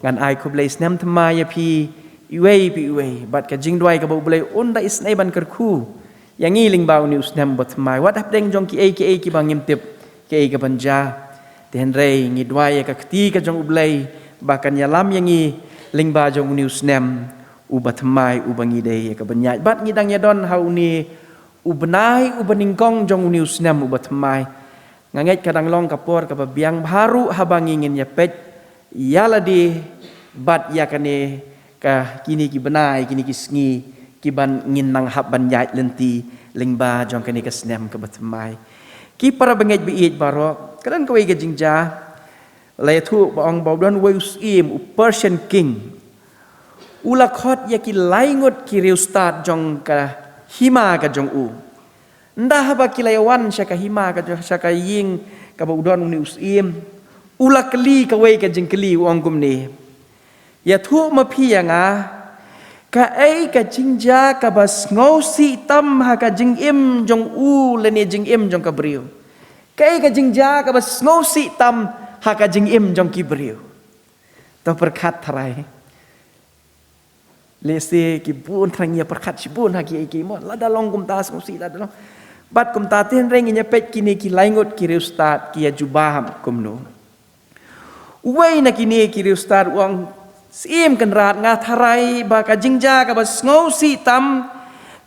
ngan ai khublei snem thymmai ïa phi iwei pa iwei. Bad ka jingduwai kaba U Blei un da isynei ban kyrkhu ïa ngi lyngba une u snem uba thymmai. Wat hapdeng jong kiei kiei kiba ngim tip kiei kaban jia. Te hynrei ngi duwai ïa ka kti ka jong U Blei ba kan ïalam ïa ngi lyngba jong une u snem uba thymmai uba ngi dei ïa kaban ïaid. Bad ngi dang ïadon ha une u bnai uba nyngkong jong une u snem uba thymmai. Nga ngeit ka dang long ka por kaba biang bha ruh haba ngi ngin ïapeit ïa lade bad ïa kane ka, kine ki bnai, kine ki sngi kiban ngin nang hap ban ïaid lynti lyngba jong kane ka snem kaba thymmai. Ki para bangeit ba ïeit baroh, ka don kawei ka jingjia, la ïathuh ba ong ba u don uwei u syiem, u Persian king, u la khot ïa ki laingut ki riewstad jong ka hima ka jong u. Ynda haba ki la ïawan sha ka hima ka jong, sha ka ïing kaba u don une u syiem, u la kylli kawei ka jingkylli, u ong kumne: Ïathuh ma phi ïa nga, kaei ka jingjia kaba sngewsih tam ha ka jingim jong u lane jingim jong ka briew? Kaei ka jingjia kaba sngewsih tam ha ka jingim jong ki briew? To pyrkhat tharai. Lehse ki bun tharai ngi ïa pyrkhat shibun ha kiei kiei mo, lada long kumta sngewsih, lada long. Bad kumta te hynrei ngin ïa peit kine ki laingut ki riewstad ki ïa jubab kumno. Uwei na kine ki riewstad u ong: Syiem Kynrad, nga tharai ba ka jingjia kaba sngewsih tam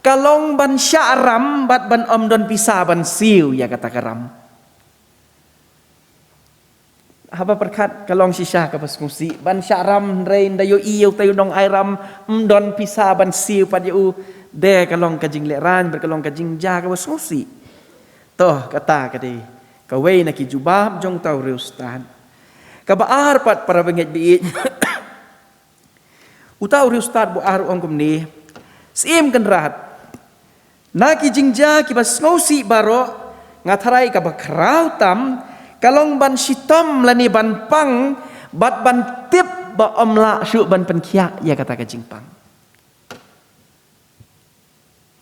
ka long ban shah ram bad ban ym don pisa ban siew ïa kata ka ram. Haba pyrkhat ka long shisha kaba sngewsih ban shah ram, hynrei ynda ïohi ïa utai u nongai ram, ym don pisa ban siew pat ïa u, de ka long ka jinglehraiñ bad ka long ka jingjia kaba sngewsih. To, kata ka dei kawei na ki jubab jong uta u riewstad. Kaba ar pat, para bangeit ba ïeit, uta u riewstad ba ar u ong kumne: Syiem Kynrad, na ki jingjia kiba sngewsih baroh, nga tharai kaba khraw tam ka long ban shitom lane ban pang bad ban tip ba ym lah shuh ban pynkhiah ïa kata ka jingpang.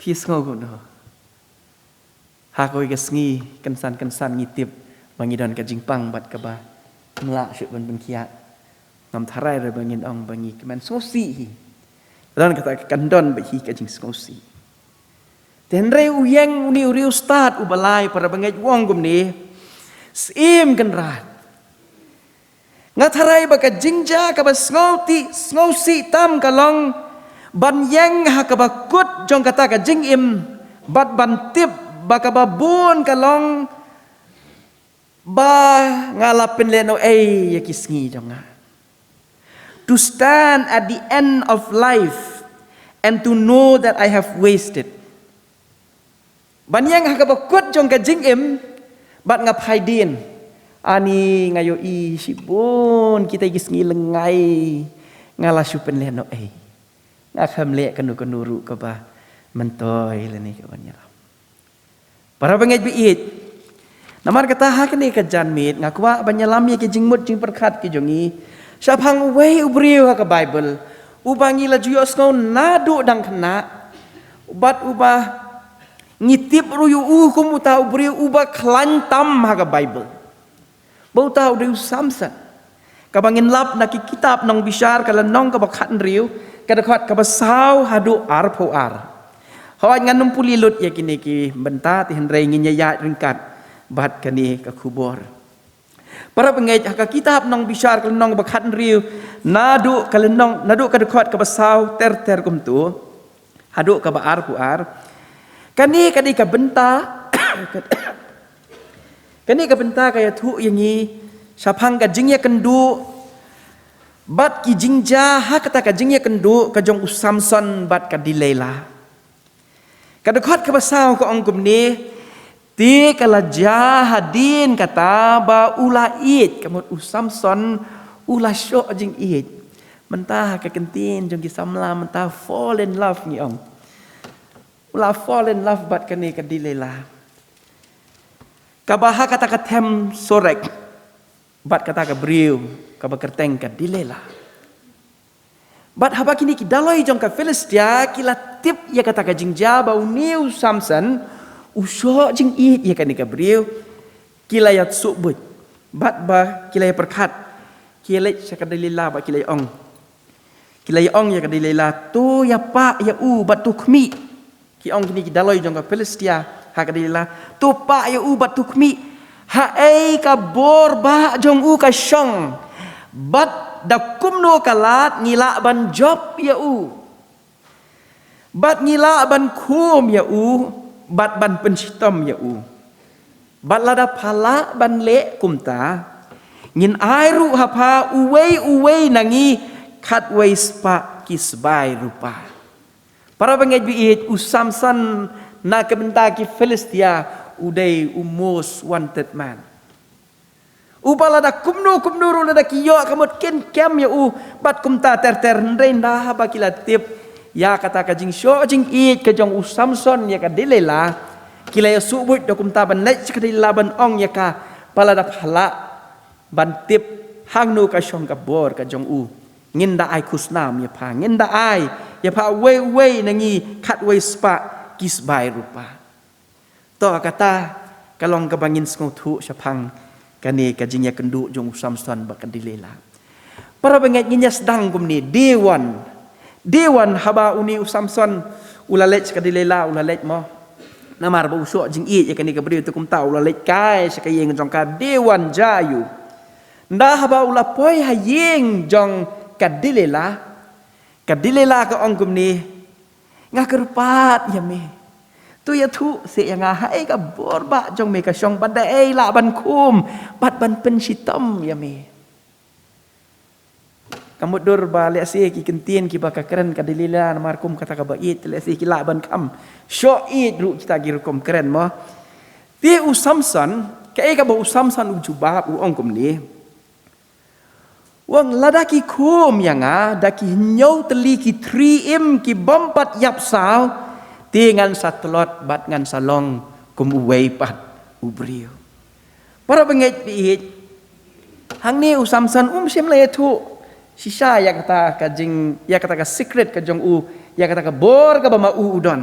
Phi sngew kumno? Ha kawei ka sngi kynsan kynsan ngi tip ba ngi don ka jingpang bad kaba ym lah shuh ban pynkhiah. Ngam tharai ruh ba ngin ong ba ngi kmen sngewsih hi. Don kata, kan don bad hi ka jingsngewsih. Te hynrei u ïeng une u riewstad uba lai, para bangeit, u ong kumne: Syiem Kynrad, Nga tharai ba ka jingjia kaba sngewsih, sngewsih tam ka long ban ïeng ha kaba kut jong kata ka jingim, bad ban tip ba kaba bun ka long ba nga la pynlehnohei ïa ki sngi jong nga. To stand at the end of life and to know that I have wasted. Ban ïeng ha kaba kut jong ka jingim, bad nga phai dien. Ani nga ïohi shibun kita ki sngi lyngngai nga la shu pynlehnohei. Nga khlem leh kano kano ruh kaba myntoi lane kaba ïalam. Para bangeit baieit. Namar kata ha kane ka janmiet nga kwah ban ïalam ïa ki jingmut jingpyrkhat ki jong ngi shaphang uwei u briew ha ka Baibl uba ngi la ju ïohsngew naduh dang khynnah, bad uba ngi tip ruh ïa u kum uta u briew uba khlaiñ tam ha ka Baibl. Ba uta u dei u Samson. Kaba ngin lap na ki kitab Nongbishar ka lynnong kaba khathynriew, ka dkhot kaba saw haduh arphew ar. Hooid, ngan ym pule lut ïa kine ki bynta, te hynrei ngin ïa ïaid ryngkat bad kane ka khubor. Para bangeit, ha ka kitab Nongbishar ka lynnong kaba khathynriew, naduh ka lynnong, naduh ka dkhot kaba saw ter ter kumta haduh kaba arphew ar. Kane ka dei ka bynta, kane ka bynta ka ïathuh ïa ngi shaphang ka jingïakynduh bad ki jingjia ha kata ka jingïakynduh ka jong u Samson bad ka Delilah. Ka dkhot kaba saw ka ong kumne: Te ka la jia hadien kata ba u la ïeit, ka mut u Samson u la shoh jingïeit. Mynta ha ka kyntien jong ki samla mynta, fall in love ngi ong. U la fall in love bad kane ka Delilah. Kaba ha kata ka them Sorek bad kata ka briew kaba kyrteng ka Delilah. Bad haba kine ki daloi jong ka Philistia ki la tip ïa kata ka jingjia ba une u Samson u shoh jingïeit ïa kane ka briew, ki la ïa suhbuit. Bad ba ki la ïa pyrkhat, ki ïa leit sha ka Delilah bad ki la ïa ong. Ki la ïa ong ïa ka Delilah, "To ïa pah ïa u bad to khmih." Ki ong kine ki daloi jong ka Philistia ha ka Delilah, "To pah ïa u bad to khmih. Haei ka bor bah jong u ka shong, bad da kumno ka lad ngi lah ban jop ïa u, bad ngi lah ban khum ïa u, bad ban pynshitom ïa u. Bad lada pha lah ban leh kumta, ngin ai ruh ha pha uwei uwei na ngi khatwei spah ki sbai rupa." Para bangeit baieit, u Samson na ka bynta ki Philistia u dei u most wanted man. Uba lada kumno kumno ruh, lada ki ïoh ka mut kin kem ïa u bad kumta ter ter, hynrei ynda haba ki la tip ïa kata ka jingshoh jingïeit ka jong u Samson ïa ka Delilah, ki la ïa suhbuit da kumta ban leit sha ka Delilah ban ong ïa ka, "Ba lada pha lah ban tip hangno ka shong ka bor ka jong u, ngin da ai khusnam ïa pha, ngin da ai ïa pha uwei uwei na ngi khatwei spah ki sbai rupa." To, kata ka long kaba ngin sngewthuh shaphang kane ka jingïakynduh jong u Samson bad ka Delilah. Para bangeit, ngin ïa sdang kumne, day one. Day one haba une u Samson u la leit sha ka Delilah, u la leit mo. Namar ba u shoh jingïeit ïa kane ka briew, te kumta u la leit kai sha ka ïing jong ka. Day one jia aiu? Ynda haba u la poi ha ïing jong ka Delilah, ka Delilah ka ong kumne, "Nga kyrpad ïa me, to ïathuh seh ïa nga haei ka bor bah jong me ka shong, bad da ei lah ban khum bad ban pynshitom ïa me." Ka mutdur ba lehse ki kyntien kiba ka kren ka Delilah namar kum kata kaba ïeit, lehse ki lah ban kham shoh ïeit ruh kita ki rukom kren mo. Te u Samson, kaei kaba u Samson u jubab, u ong kumne. U ong, "Lada ki khum ïa nga da ki hynñiew tylli ki thri im ki bym pat ïap saw, te ngan sa tlot bad ngan sa long kum uwei pat u briew." Para bangeit baieit, hangne u Samson um shym la ïathuh shisha ïa kata ka jing, ïa kata ka secret ka jong u, ïa kata ka bor kaba ma u u don.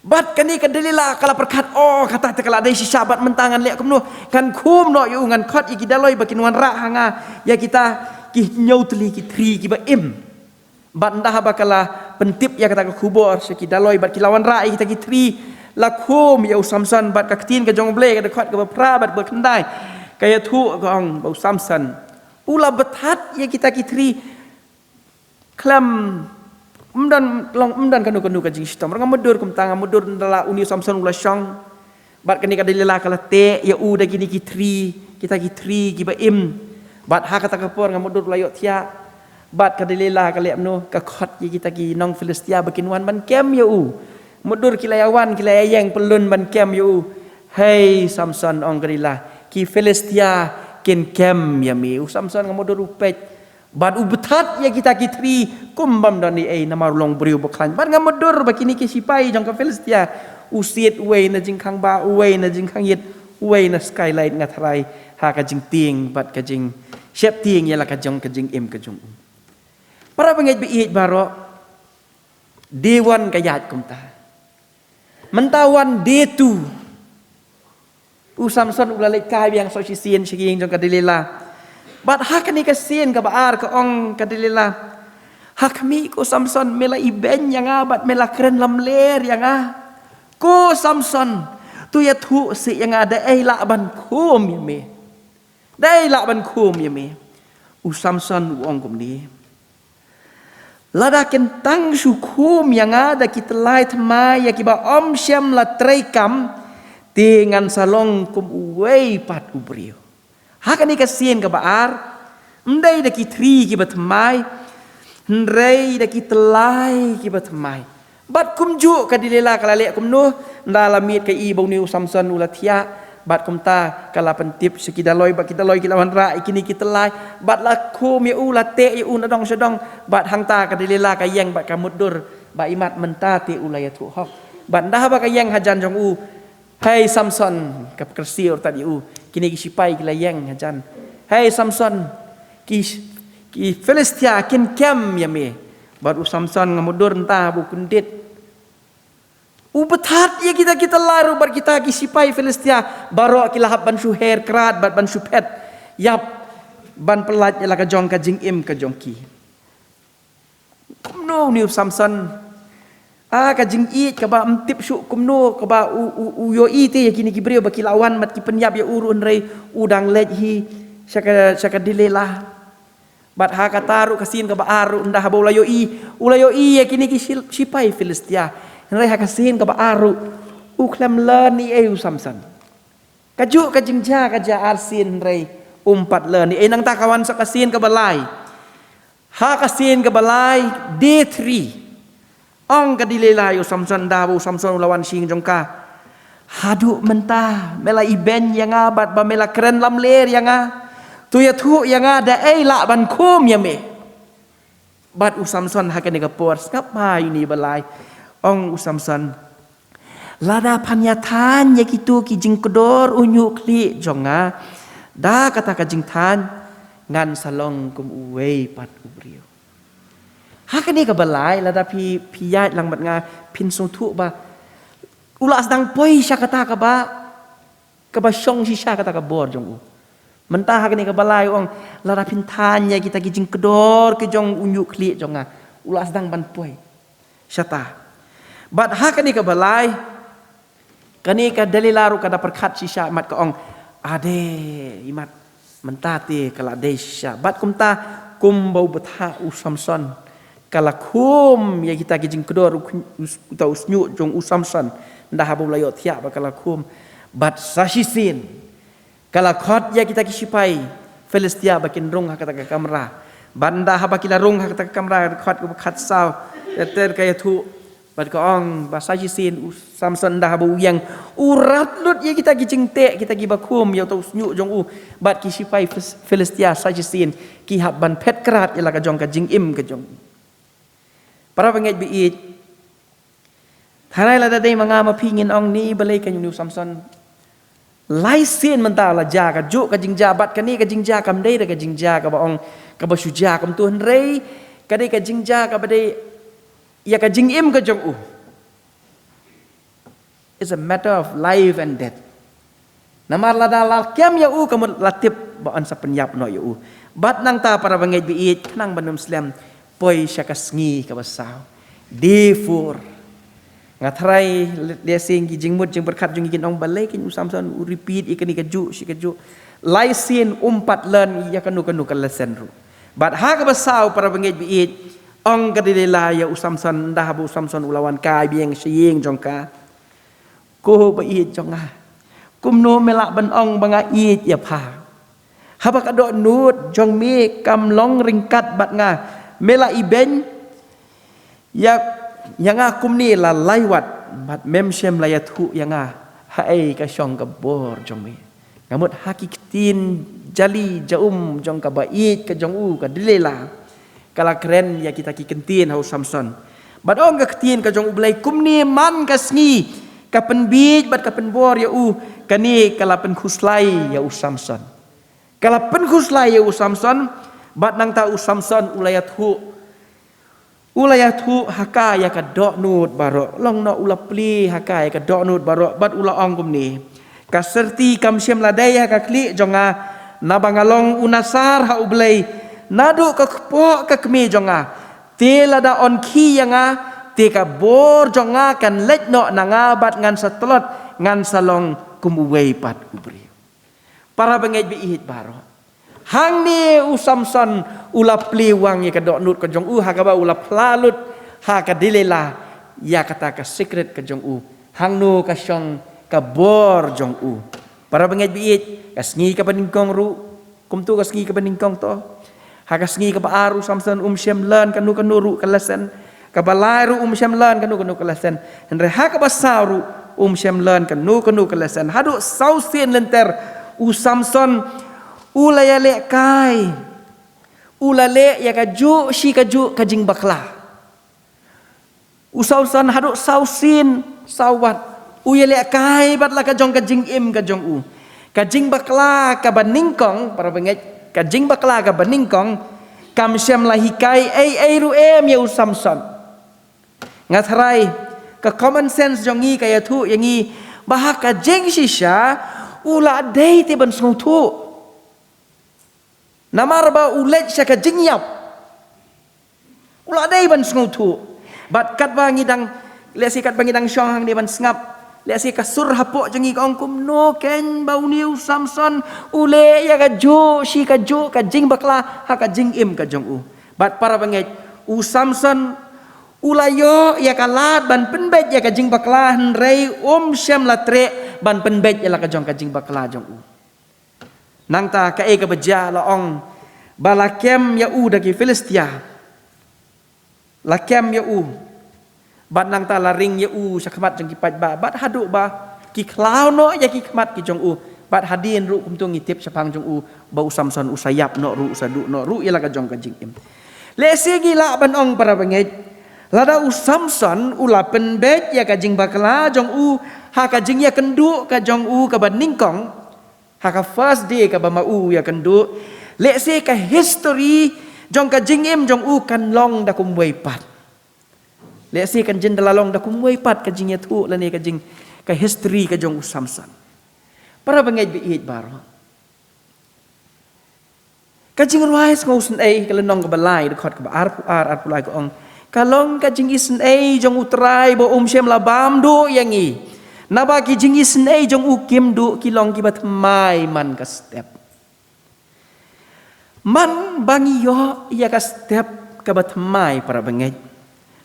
Bad kane ka Delilah ka la pyrkhat, "Oh, kata te ka la dei shisha, bad mynta ngan leh kumno? Ngan khum noh ïa u, ngan khot ïa ki daloi ba kin wanrah ha nga ïa kita ki hynñiew tylli ki thri kiba im." Bad ynda haba ka la pyntip ïa kata ka khubor sha ki daloi bad ki la wanrah ïa kita ki thri, la khum ïa u Samson. Bad ka ktien ka jong U Blei ka dkhot kaba phra bad ba khyndai ka ïathuh, ka ong ba u Samson U la bthat ïa kita ki thri khlem, ym don long, ym don kano kano ka jingshitom. Nga mutdur kumta, nga mutdur ynda la une u Samson u la shong. Bad kane ka Delilah ka la teh ïa u da kine ki thri, kita ki thri kiba im. Bad ha kata ka por nga mutdur u la ïohthiah. Bad ka Delilah ka leh kumno, ka khot ïa kita ki nong Philistia ba kin wan ban kem ïa u. Mutdur ki la ïa wan, ki la ïa ïeng pyllun ban kem ïa u. Hei Samson, ong ka Delilah, ki Philistia kin kem ïa me. U Samson nga mutdur u peit. Bad u bthat ïa kita ki thri kum bym don ei ei, namar u long briew bakhlaiñ. Bad nga mutdur ba kine ki sipai jong ka Philistia, u siat uwei na jingkhang ba, uwei na jingkhang ïit, uwei na skylight, nga tharai ha ka jingtieng bad ka jingsheptieng ïa la ka jong ka jingim ka jong u. Para bangeit ba ïeit baroh, dei wan ka ïaid kumta. Mynta wan dei tu. U Samson u la leit kai biang sa shisien sha ka ïing jong ka Delilah. Bad ha kane ka sien kaba ar ka ong ka Delilah, ha khmih ko Samson, me la ibeiñ ïa nga bad me la kren lamler ïa nga. Ko Samson, to ïathuh seh ïa nga, da ei lah ban khum ïa me. Da ei lah ban khum ïa me. U Samson u ong kumne, lada kin tang shu khum ïa nga da ki tyllai thymmai ïa kiba ym shym la trei kam, te ngan sa long kum uwei pat u briew. Ha kane ka sien kaba ar, ym dei da ki thri kiba thymmai, hynrei da ki tyllai kiba thymmai. Bad kumjuh ka Delilah ka la leh kumno, ynda la miet ka i ba une u Samson u la thiah, bad kumta ka la pyntip sha ki daloi, bad ki daloi ki la wanrah ïa kine ki tyllai, bad la khum ïa u, la teh ïa u na dong sha dong. Bad hangta ka Delilah ka ïeng bad ka mutdur ba imat mynta te u la ïathuh hok. Bad ynda haba ka ïeng hajan jong u, hei Samson, ka pyrkhat ïa u, kine ki sipai ki la ïeng hajan. Hei Samson, ki, ki Philistia kin kem ïa me. Bad u Samson nga mutdur ynda ba u kyndit, u bthat ïa kita ki tyllai ruh bad kita ki sipai Philistia baroh ki la hap ban shu her krat bad ban shu phet ïap ban pyllait ïa la ka jong ka jingim ka jong ki. Kumno une u Samson, ah, ka jingïeit kaba ym tip shuh kumno kaba u, u, u ïohi te ïa kine ki briew ba ki la wan bad ki pynïap ïa u ruh, hynrei u dang leit hi sha ka, sha ka Delilah. Bad ha kata ruh ka sien kaba ar ruh, ynda haba u la ïohi, u la ïohi ïa kine ki sil-, sipai Philistia. Hynrei ha ka sien kaba ar ruh, u khlem leh ei ei u Samson. Kajuh ka jingjia ka jia arsien hynrei um pat leh ei ei. Nangta ka wan sa ka sien kaba lai. Ha ka sien kaba lai, day three. Ong ka Delilah ïa u Samson, ynda ba u Samson u la wan sha ïing jong ka, haduh mynta me la ibeiñ ïa nga bad ba me la kren lamler ïa nga. To ïathuh ïa nga, da ei lah ban khum ïa me. Bad u Samson ha kane ka por, sngap bha ïa une ba lai. Ong u Samson, lada phan ïa thaiñ ïa kito ki jingkdor u ñiuh khlieh jong nga da kata ka jingthaiñ, ngan sa long kum uwei pat u briew. Ha kane kaba lai, lada phi, phi ïaid lang bad nga, phin sngewthuh ba u la sdang poi sha kata kaba, kaba shong shisha kata ka bor jong u. Mynta ha kane kaba lai u ong, lada phin thaiñ ïa kita ki jingkdor ki jong u ñiuh khlieh jong nga, u la sdang ban poi shata. Bad ha kane kaba lai, kane ka Delilah ruh ka da pyrkhat shisha, imat ka ong, ade, imat, mynta te ka la dei shisha. Bad kumta, kumba u bthah u Samson, ka la khum ïa kita ki jingkdor u, u, uta u shñiuh jong u Samson. Ynda haba u la ïohthiah ba ka la khum, bad sa shisien ka la khot ïa kita ki sipai Philistia ba kin rung ha kata ka kamra. Bad ynda haba ki la rung ha kata ka kamra, ka khot kaba khatsaw, ter ter ka ïathuh. Bad ka ong ba sa shisien u Samson, ynda haba u ïeng, u rat lut ïa kita ki jingteh, kita kiba khum ïa uta u shñiuh jong u. Bad ki sipai Phis-, Philistia sa shisien ki hap ban phet krat ïa la ka jong ka jingim ka jong u. Para bangeit ba ïeit, tharai lada dei ma nga ma phi ngin ong, ni balei kane une u Samson lai sien mynta la jia kajuh ka jingjia, bad kane ka jingjia kam dei da ka jingjia kaba ong, kaba shu jia kumto, hynrei ka dei ka jingjia kaba dei ïa ka jingim ka jong u. It's a matter of life and death. Namar lada la kem ïa u, ka mut la tip ba yn sa pynïap noh ïa u. Bad nangta, para bangeit ba ïeit, khnang ban ym slem, poi sha ka sngi kaba saw. Day four. Nga tharai lehse ki jingmut jingpyrkhat jong ngi kin ong balei kein u Samson u repeat ïa kane kajuh shi kajuh. Lai sien um pat learn ïa kano kano ka lesson ruh. Bad ha kaba saw, para bangeit ba ïeit, ong ka Delilah ïa u Samson, ynda haba u Samson u la wan kai biang sha ïing jong ka. Ko ba ïeit jong nga, kumno me lah ban ong ba nga ïeit ïa pha? Haba ka dohnud jong me kam long ryngkat bad nga, me la ibeiñ ïa, ïa nga kumne la lai wat, bad mem shym la ïathuh ïa nga haei ka shong ka bor jong me. Nga mut ha ki ktien jali jaum jong ka ba ïeit ka jong u, ka Delilah, ka la kren ïa kita ki ktien ha u Samson. Bad ong ka ktien ka jong U Blei, kumne man ka sngi ka pynbiej bad ka pynbor ïa u, kane ka la pynkhuslai ïa u Samson. Ka la pynkhuslai ïa u Samson, bad nangta u Samson u la ïathuh, u la ïathuh ha ka ïa ka dohnud baroh. Long noh, u la plie ha ka ïa ka dohnud baroh, bad u la ong kumne: Ka syrti kam shym la dei ha ka khlieh jong nga, naba nga long u Nasar ha U Blei. Naduh ka kpoh ka kmie jong nga, te lada yn khie ïa nga, te ka bor jong nga kan leit noh na nga, bad ngan sa tlot, ngan sa long kum uwei pat u briew. Para bangeit ba ïeit baroh, hangne u Samson u la plie wang ïa ka dohnud ka jong u, ha kaba u la phla lut ha ka Delilah ïa kata ka secret ka jong u, hangno ka shong ka bor jong u. Para bangeit ba ïeit, ka sngi kaba nyngkong ruh, kumto ka sngi kaba nyngkong to. Ha ka sngi kaba ar u Samson um shym learn kano kano ruh ka lesson. Kaba lai ruh um shym learn kano kano ka lesson. Hynrei ha kaba saw ruh um shym learn kano kano ka lesson. Haduh saw sien lynter u Samson u la ïalehkai, u la leh ïa kajuh shi kajuh ka jingbakla. U Samson haduh saw sien, saw wat, u ïalehkai bad la ka jong ka jingim ka jong u. Ka jingbakla kaba nyngkong, para bangeit, ka jingbakla kaba nyngkong kam shym la hikai ei ei ruh em ïa u Samson. Nga tharai ka common sense jong ngi ka ïathuh ïa ngi ba ha ka jingshisha u la dei te ban sngewthuh. Namar ba u leit sha ka jingïap, u la dei ban sngewthuh. Bad katba ngi dang, lehse katba ngi dang shong hangne ban sngap, lehse ka sur hapoh jong ngi ka ong, kumno kein ba une u Samson u leh ïa kajuh shi kajuh ka jingbakla ha ka jingim ka jong u. Bad para bangeit, u Samson u la ïoh ïa ka lad ban pynbeit ïa ka jingbakla, hynrei um shym la treh ban pynbeit ïa la ka jong ka jingbakla jong u. Nangta kaei kaba jia, la ong ba la kem ïa u da ki Philistia. La kem ïa u. Bad nangta la ring ïa u sha khmat jong ki paidbah. Bad haduh ba ki khlaw noh ïa ki khmat ki jong u. Bad hadien ruh kumto ngi tip shaphang jong u ba u Samson u sa ïap noh ruh, u sa duh noh ruh ïa la ka jong ka jingim. Lehse ngi lah ban ong, para bangeit, lada u Samson u la pynbeit ïa ka jingbakla jong u ha ka jingïakynduh ka jong u kaba nyngkong, ha ka first day kaba ma u ïakynduh, lehse ka history jong ka jingim jong u kan long da kumwei pat. Lehse kan jin da la long da kumwei pat ka jingïathuh lane ka jing, ka history ka jong u Samson. Para bangeit ba ïeit baroh, ka Jingrwai Sngewsynei ka lynnong kaba lai, dkhot kaba arphew ar, arphew lai ka ong: Ka long ka jingisynei jong U Trai ba um shym la bam duh ïa ngi. Naba ki jingisynei jong u kim duh, ki long kiba thymmai man ka step. Man ba ngi ïoh ïa ka step kaba thymmai, para bangeit,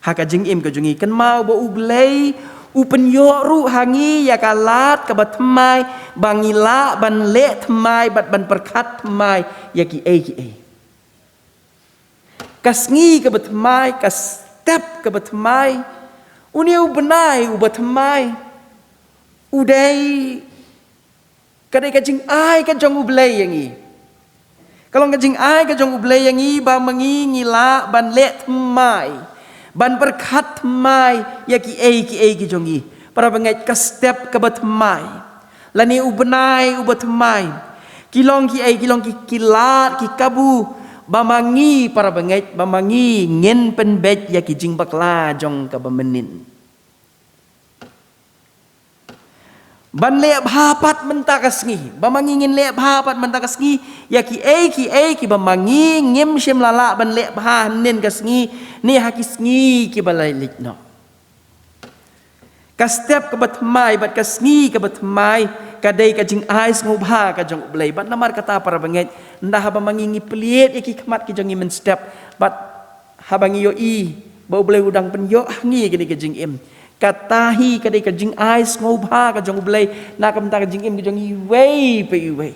ha ka jingim ka jong ngi, kynmaw ba U Blei u pynïoh ruh ha ngi ïa ka lad kaba thymmai ba ngi lah ban leh thymmai bad ban pyrkhat thymmai ïa kiei kiei. Ka sngi kaba thymmai, ka step kaba thymmai, une u bnai uba thymmai u dei, ka dei ka jingai ka jong U Blei ïa ngi. Ka long ka jingai ka jong U Blei ïa ngi ba ma ngi ngi lah ban leh thymmai, ban pyrkhat thymmai ïa kiei kiei ki jong ngi. Para bangeit, ka step kaba thymmai lane u bnai uba thymmai, ki long kiei, ki long ki, ki lad, ki kabu ba ma ngi, para bangeit, ba ma ngi ngin pynbeit ïa ki jingbakla jong ka ba mynnin. Ban leh bha pat mynta ka sngi, ba ma ngi ngin leh bha pat mynta ka sngi ïa kiei kiei kiba ma ngi ngim shym la lah ban leh bha hynnin ka sngi ne ha ki sngi kiba la leit noh. Ka step kaba thymmai bad ka sngi kaba thymmai ka dei ka jingai sngewbha ka jong U Blei. Bad namar kata, para bangeit, ynda haba ma ngi ngi plie ïa ki khmat ki jong ngi mynstep, bad haba ngi ïohi ba U Blei u dang pynïoh ha ngi kane ka jingim, kata hi ka dei ka jingai sngewbha ka jong U Blei na ka bynta ka jingim ka jong ngi iwei pa iwei.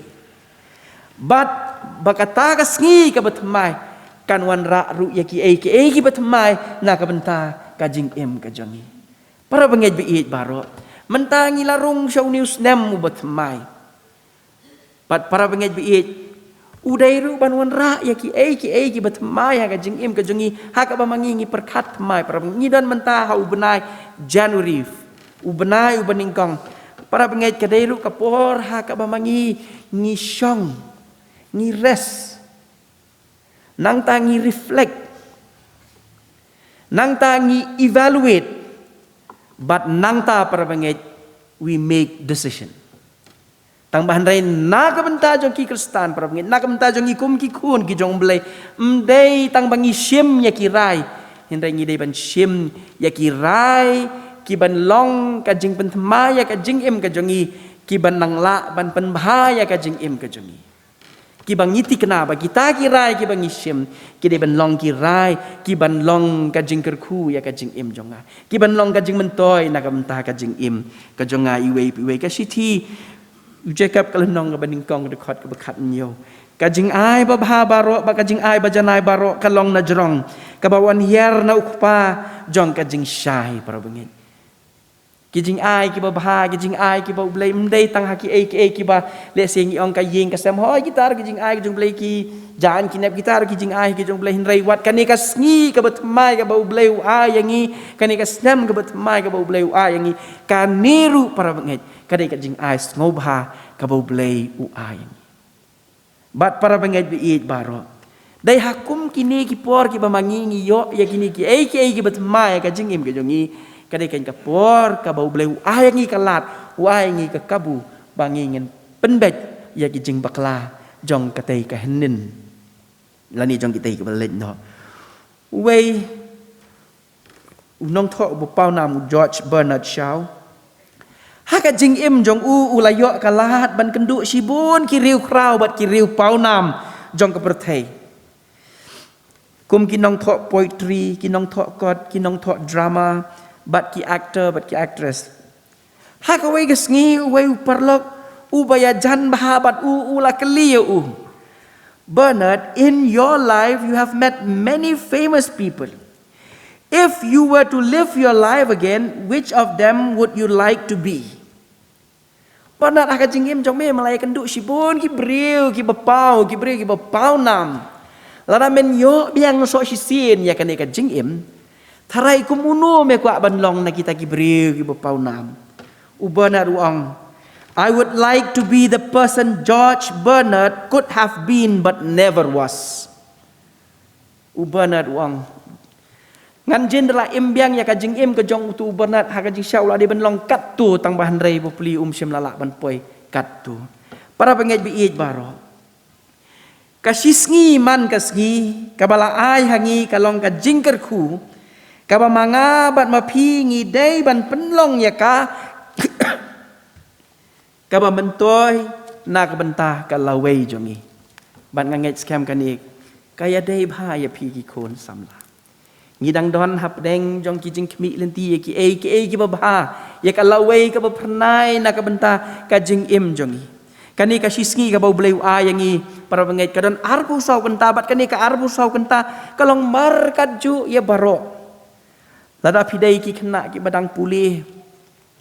Bad ba kata ka sngi kaba thymmai kan wanrah ruh ïa kiei kiei kiba thymmai na ka bynta ka jingim ka jong ngi. Para bangeit ba ïeit baroh, mynta ngi la rung sha une u snem uba thymmai. Bad para bangeit ba ïeit, u dei ruh ban wanrah ïa kiei kiei kiba thymmai ha ka jingim ka jong ngi ha kaba ma ngi ngi pyrkhat thymmai. Para bangeit, ngi don mynta ha u bnai January, u bnai uba nyngkong. Para bangeit, ka dei ruh ka por ha kaba ma ngi ngi shong, ngi rest, nangta ngi reflect, nangta ngi evaluate, bad nangta, para bangeit, we make decision. Tang ba hynrei na ka bynta jong ki Khristan, para bangeit, na ka bynta jong ngi kum ki khun ki jong U Blei, ym dei tang ba ngi shim ïa ki rai, hynrei ngi dei ban shim ïa ki rai ki ban long ka jingpynthymmai ïa ka jingim ka jong ngi, ki ban nang lah ban pynbha ïa ka jingim ka jong ngi. Ki ba ngi thikna ba kita ki rai ki ba ngi shim, ki dei ban long ki rai ki ban long ka jingkyrkhu ïa ka jingim jong nga, ki ban long ka jingmyntoi na ka bynta ka jingim ka jong nga iwei pa iwei. Ka shithi u Jakob, ka lynnong kaba nyngkong, ka dkhot kaba khathynñiew: Ka jingai babha baroh bad ka jingai bajanai baroh ka long na jrong, kaba wan hiar na u kpa jong ka jingshai. Para bangeit, ki jingai kiba bha, ki jingai kiba U Blei, ym dei tang ha kiei kiei kiba, lehse ngi ong ka ïing ka sem, hooid, kita ruh ki jingai ki jong U Blei, ki jaiñ ki nep, kita ruh ki jingai ki jong U Blei. Hynrei wat kane ka sngi kaba thymmai kaba U Blei u ai ïa ngi, kane ka snem kaba thymmai kaba U Blei u ai ïa ngi, kane ruh, para bangeit, ka dei ka jingai sngewbha kaba U Blei u ai ïa ngi. Bad para bangeit ba ïeit baroh, dei ha kum kine ki por kiba ma ngi ngi ïoh ïa kine kiei kiei kiba thymmai ïa ka jingim ka jong ngi, ka dei kane ka por kaba U Blei u ai ïa ngi ka lad, u ai ïa ngi ka kabu ba ngin pynbeit ïa ki jingbakla jong katei ka hynnin lane jong kitei kiba leit noh. Uwei u nongthoh uba pawnam, u George Bernard Shaw, ha ka jingim jong u, u la ïoh ka lad ban kynduh shibun ki riewkhraw bad ki riewpawnam jong ka pyrthei, kum ki nongthoh poetry, ki nongthoh kot, ki nongthoh drama, bad ki actor bad ki actress. Ha kawei ka sngi, uwei u paralok uba ïajan bha bad u, u la kylli ïa u: "Bernard, in your life you have met many famous people. If you were to live your life again, which of them would you like to be?" Bernard, ha ka jingim jong me me la ïakynduh shibun ki briew kiba paw, ki briew kiba pawnam. Lada men ïoh biang soh shisien ïa kane ka jingim, tharai kum uno me kwah ban long na kita ki briew kiba pawnam? U Bernard u ong: "I would like to be the person George Bernard could have been but never was." U Bernard u ong, ngan jin da la im biang ïa ka jingim ka jong utu u Bernard, ha ka jingshisha u la dei ban long katto, tang ba hynrei bapli um shym la lah ban poi katto. Para bangeit ba ïeit baroh, ka shisngi man ka sngi kaba la ai ha ngi ka long ka jingkyrkhu kaba ma nga bad ma phi ngi dei ban pynlong ïa ka kaba myntoi na ka bynta ka lawei jong ngi. Bad nga ngeit skhem kane ka ïadei bha ïa phi ki khun samla. Ngi dang don hapdeng jong ki jingkhmih lynti ïa kiei kiei kiba bha, ïa ka lawei kaba phyrnai na ka bynta ka jingim jong ngi. Kane ka shisngi kaba U Blei u ai ïa ngi, para bangeit, ka don arphew saw kynta, bad kane ka arphew saw kynta ka long markatjuh ïa baroh. Lada phi dei ki khynnah kiba dang pule,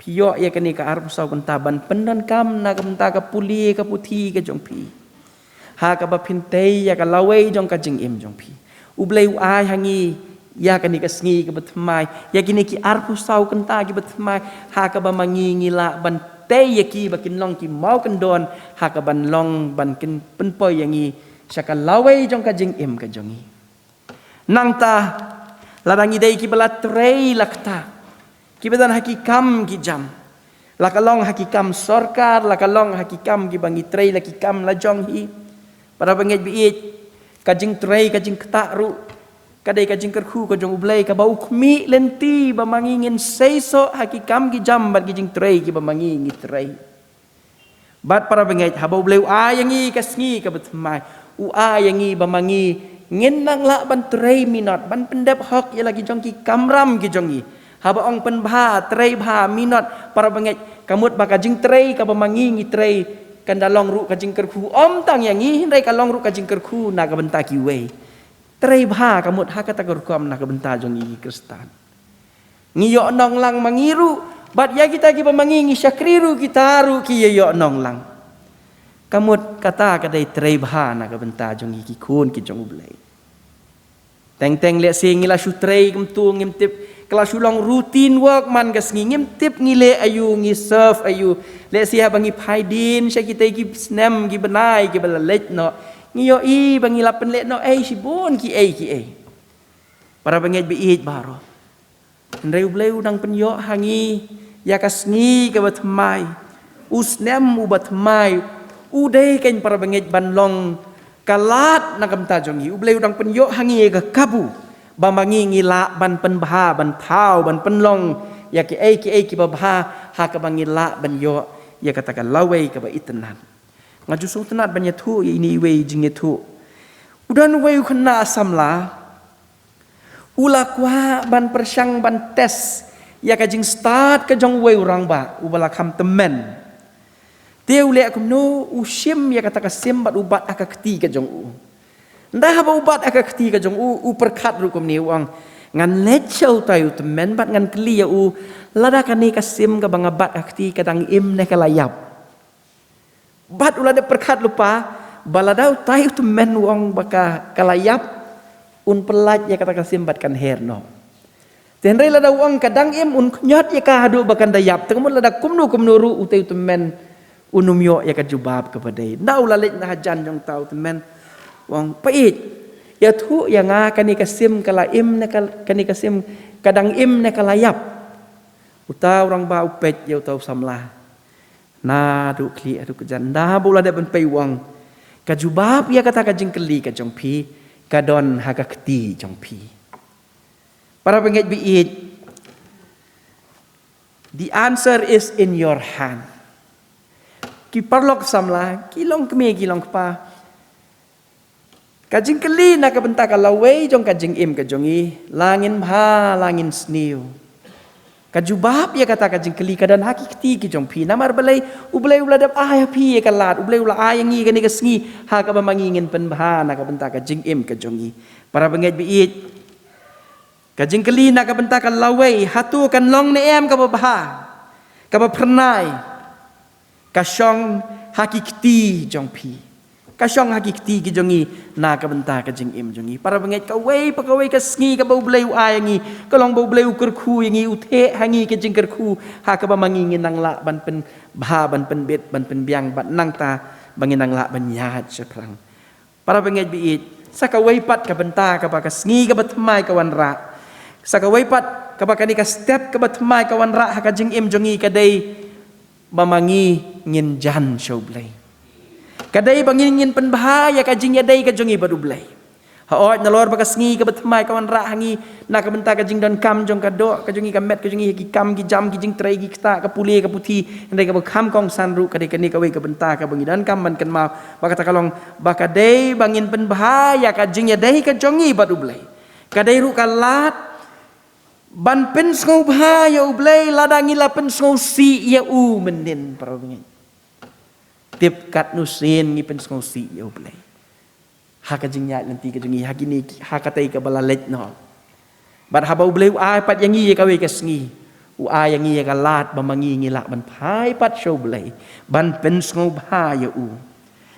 phi ïoh ïa kane ka arphew saw kynta ban pyndonkam na ka bynta ka pule ka puthi ka jong phi, ha kaba phin tei ïa ka lawei jong ka jingim jong phi. U Blei u ai ha ngi ïa kane ka sngi kaba thymmai, ïa kine ki arphew saw kynta kiba thymmai, ha kaba ma ngi ngi lah ban tei ïa ki ba kin long ki mawkyndon, ha kaban long ban kin pynpoi ïa ngi sha ka lawei jong ka jingim ka jong ngi. Nangta, lada ngi dei kiba la trei la kata, kiba don ha ki kam ki jam, la ka long ha ki kam sorkar, la ka long ha ki kam kiba ngi trei la ki kam la jong hi, para bangeit ba ïeit, ka jingtrei ka jingktah ruh Ka dei ka jingkyrkhu ka jong U Blei kaba u khmih lynti ba ma ngi ngin seisoh ha ki kam ki jam bad ki jingtrei kiba ma ngi ngi trei. Bad para bangeit, haba U Blei u ai ïa ngi ka sngi kaba thymmai, u ai ïa ngi ba ma ngi ngin nang lah ban trei minot, ban pyndep hok ïa la ki jong ki kamram ki jong ngi. Haba ong pynbha, trei bha, minot, para bangeit, ka mut ba ka jingtrei kaba ma ngi ngi trei kan da long ruh ka jingkyrkhu ym tang ïa ngi, hynrei ka long ruh ka jingkyrkhu na ka bynta kiwei. Trei bha ka mut ha kata ka rukom na ka bynta jong ngi ki Khristan. Ngi ïoh nonglang ma ngi ruh, bad ïa kita kiba ma ngi ngi shakri ruh, kita ruh ki ïa ïoh nonglang. Ka mut kata ka dei trei bha na ka bynta jong ngi ki khun ki jong U Blei. Teng teng lehse ngi la shu trei kumto, ngim tip, ka la shu long routine work man ka sngi, ngim tip ngi leh aïu, ngi serve aïu. Lehse haba ngi phai dien sha kita ki snem ki bnai kiba la leit noh, ngi ïohi ba ngi la pynleh noh ei shibun ki ei ki ei. Para bangeit ba ïeit baroh, hynrei U Blei u dang pynïoh ha ngi ïa ka sngi kaba thymmai, u snem uba thymmai. U dei kein, para bangeit, ban long ka lad na ka bynta jong ngi. U Blei u dang pynïoh ha ngi ïa ka kabu ba ma ngi ngi lah ban pynbha, ban thaw, ban pynlong ïa kiei kiei kiba bha, ha kaba ngi lah ban ïoh ïa kata ka lawei kaba itynnad. Nga ju sngewtynnad ban ïathuh ïa ine iwei i jingïathuh. U don uwei u khynnah samla u la kwah ban pyrshang, ban test ïa ka jingstad ka jong uwei u rangbah uba la kham tymmen. Te u leh kumno? U shim ïa kata ka sim bad u bat ha ka kti ka jong u. Ynda haba u bat ha ka kti ka jong u, u pyrkhat ruh kumne, u ong, ngan leit sha utai u tymmen bad ngan kylli ïa u lada kane ka sim kaba nga bat ha kti ka dang im ne ka la ïap. Bad u la dep pyrkhat lypa ba lada utai u tymmen u ong ba ka, ka la ïap, un pyllait ïa kata ka sim bad kan her noh. Te hynrei lada u ong ka dang im, un khñiot ïa ka haduh ba kan da ïap. Te ka mut lada kumno kumno ruh utai u tymmen un ym ïoh ïa ka jubab kaba dei. Ynda u la leit na hajan jong utai u tymmen, u ong, pa ïeit, ïathuh ïa nga, kane ka sim ka la im ne ka, kane ka sim ka dang im ne ka la ïap? Utai u rangbah u peit ïa utai u samla naduh khlieh haduh kjat. Ynda haba u la dep ban peit u ong, ka jubab ïa kata ka jingkylli ka jong phi ka don ha ka kti jong phi. Para bangeit ba ïeit, the answer is in your hand. Ki paralok samla, ki long kmie, ki long kpa, ka jingkylli na ka bynta ka lawei jong ka jingim ka jong ngi, la ngin bha, la ngin sniew, ka jubab ïa kata ka jingkylli ka don ha ki kti ki jong phi. Namar balei? U Blei u la dep ai ha phi ïa ka lad, U Blei u la ai ïa ngi kane ka sngi ha kaba ma ngi ngin pynbha na ka bynta ka jingim ka jong ngi. Para bangeit ba ïeit, ka jingkylli na ka bynta ka lawei, hato kan long ne em kaba bha, kaba phyrnai? Ka shong ha ki kti jong phi. Ka shong ha ki kti ki jong ngi na ka bynta ka jingim jong ngi. Para bangeit, kawei pa kawei ka sngi kaba U Blei u ai ïa ngi, ka long ba U Blei u kyrkhu ïa ngi, u theh ha ngi ka jingkyrkhu ha kaba ma ngi ngin nang lah ban pynbha, ban pynbit, ban pynbiang, bad nangta ba ngin nang lah ban ïaid shaphrang. Para bangeit ba ïeit, sa kawei pat ka bynta kaba ka sngi kaba thymmai ka wanrah, sa kawei pat kaba kane ka step kaba thymmai ka wanrah ha ka jingim jong ngi, ka dei ba ma ngi ngin jan sha U Blei. Ka dei ba ngin, ngin pynbha ïa ka jingïadei ka jong ngi bad U Blei. Hooid, nalor ba ka sngi kaba thymmai ka wanrah ha ngi na ka bynta ka jingdonkam jong ka doh ka jong ngi, ka met ka jong ngi, ki kam ki jam, ki jingtrei, ki ktah, ka pule, ka puthi, hynrei kaba kham kongsan ruh ka dei kane kawei ka bynta kaba ngi donkam ban kynmaw, ba kata ka long ba ka dei ba ngin pynbha ïa ka jingïadei ka jong ngi bad U Blei. Ka dei ruh ka lad ban pynsngewbha ïa U Blei lada ngi la pynsngewsih ïa u mynnin, para bangeit. Tip katno sien ngi pynsngewsih ïa U Blei ha ka jingïaid lynti ka jong ngi ha kine, ha katei kaba la leit noh. Bad haba U Blei u ai pat ïa ngi ïa kawei ka sngi, u ai ïa ngi ïa ka lad ba ma ngi ngi lah ban phai pat sha U Blei ban pynsngewbha ïa u.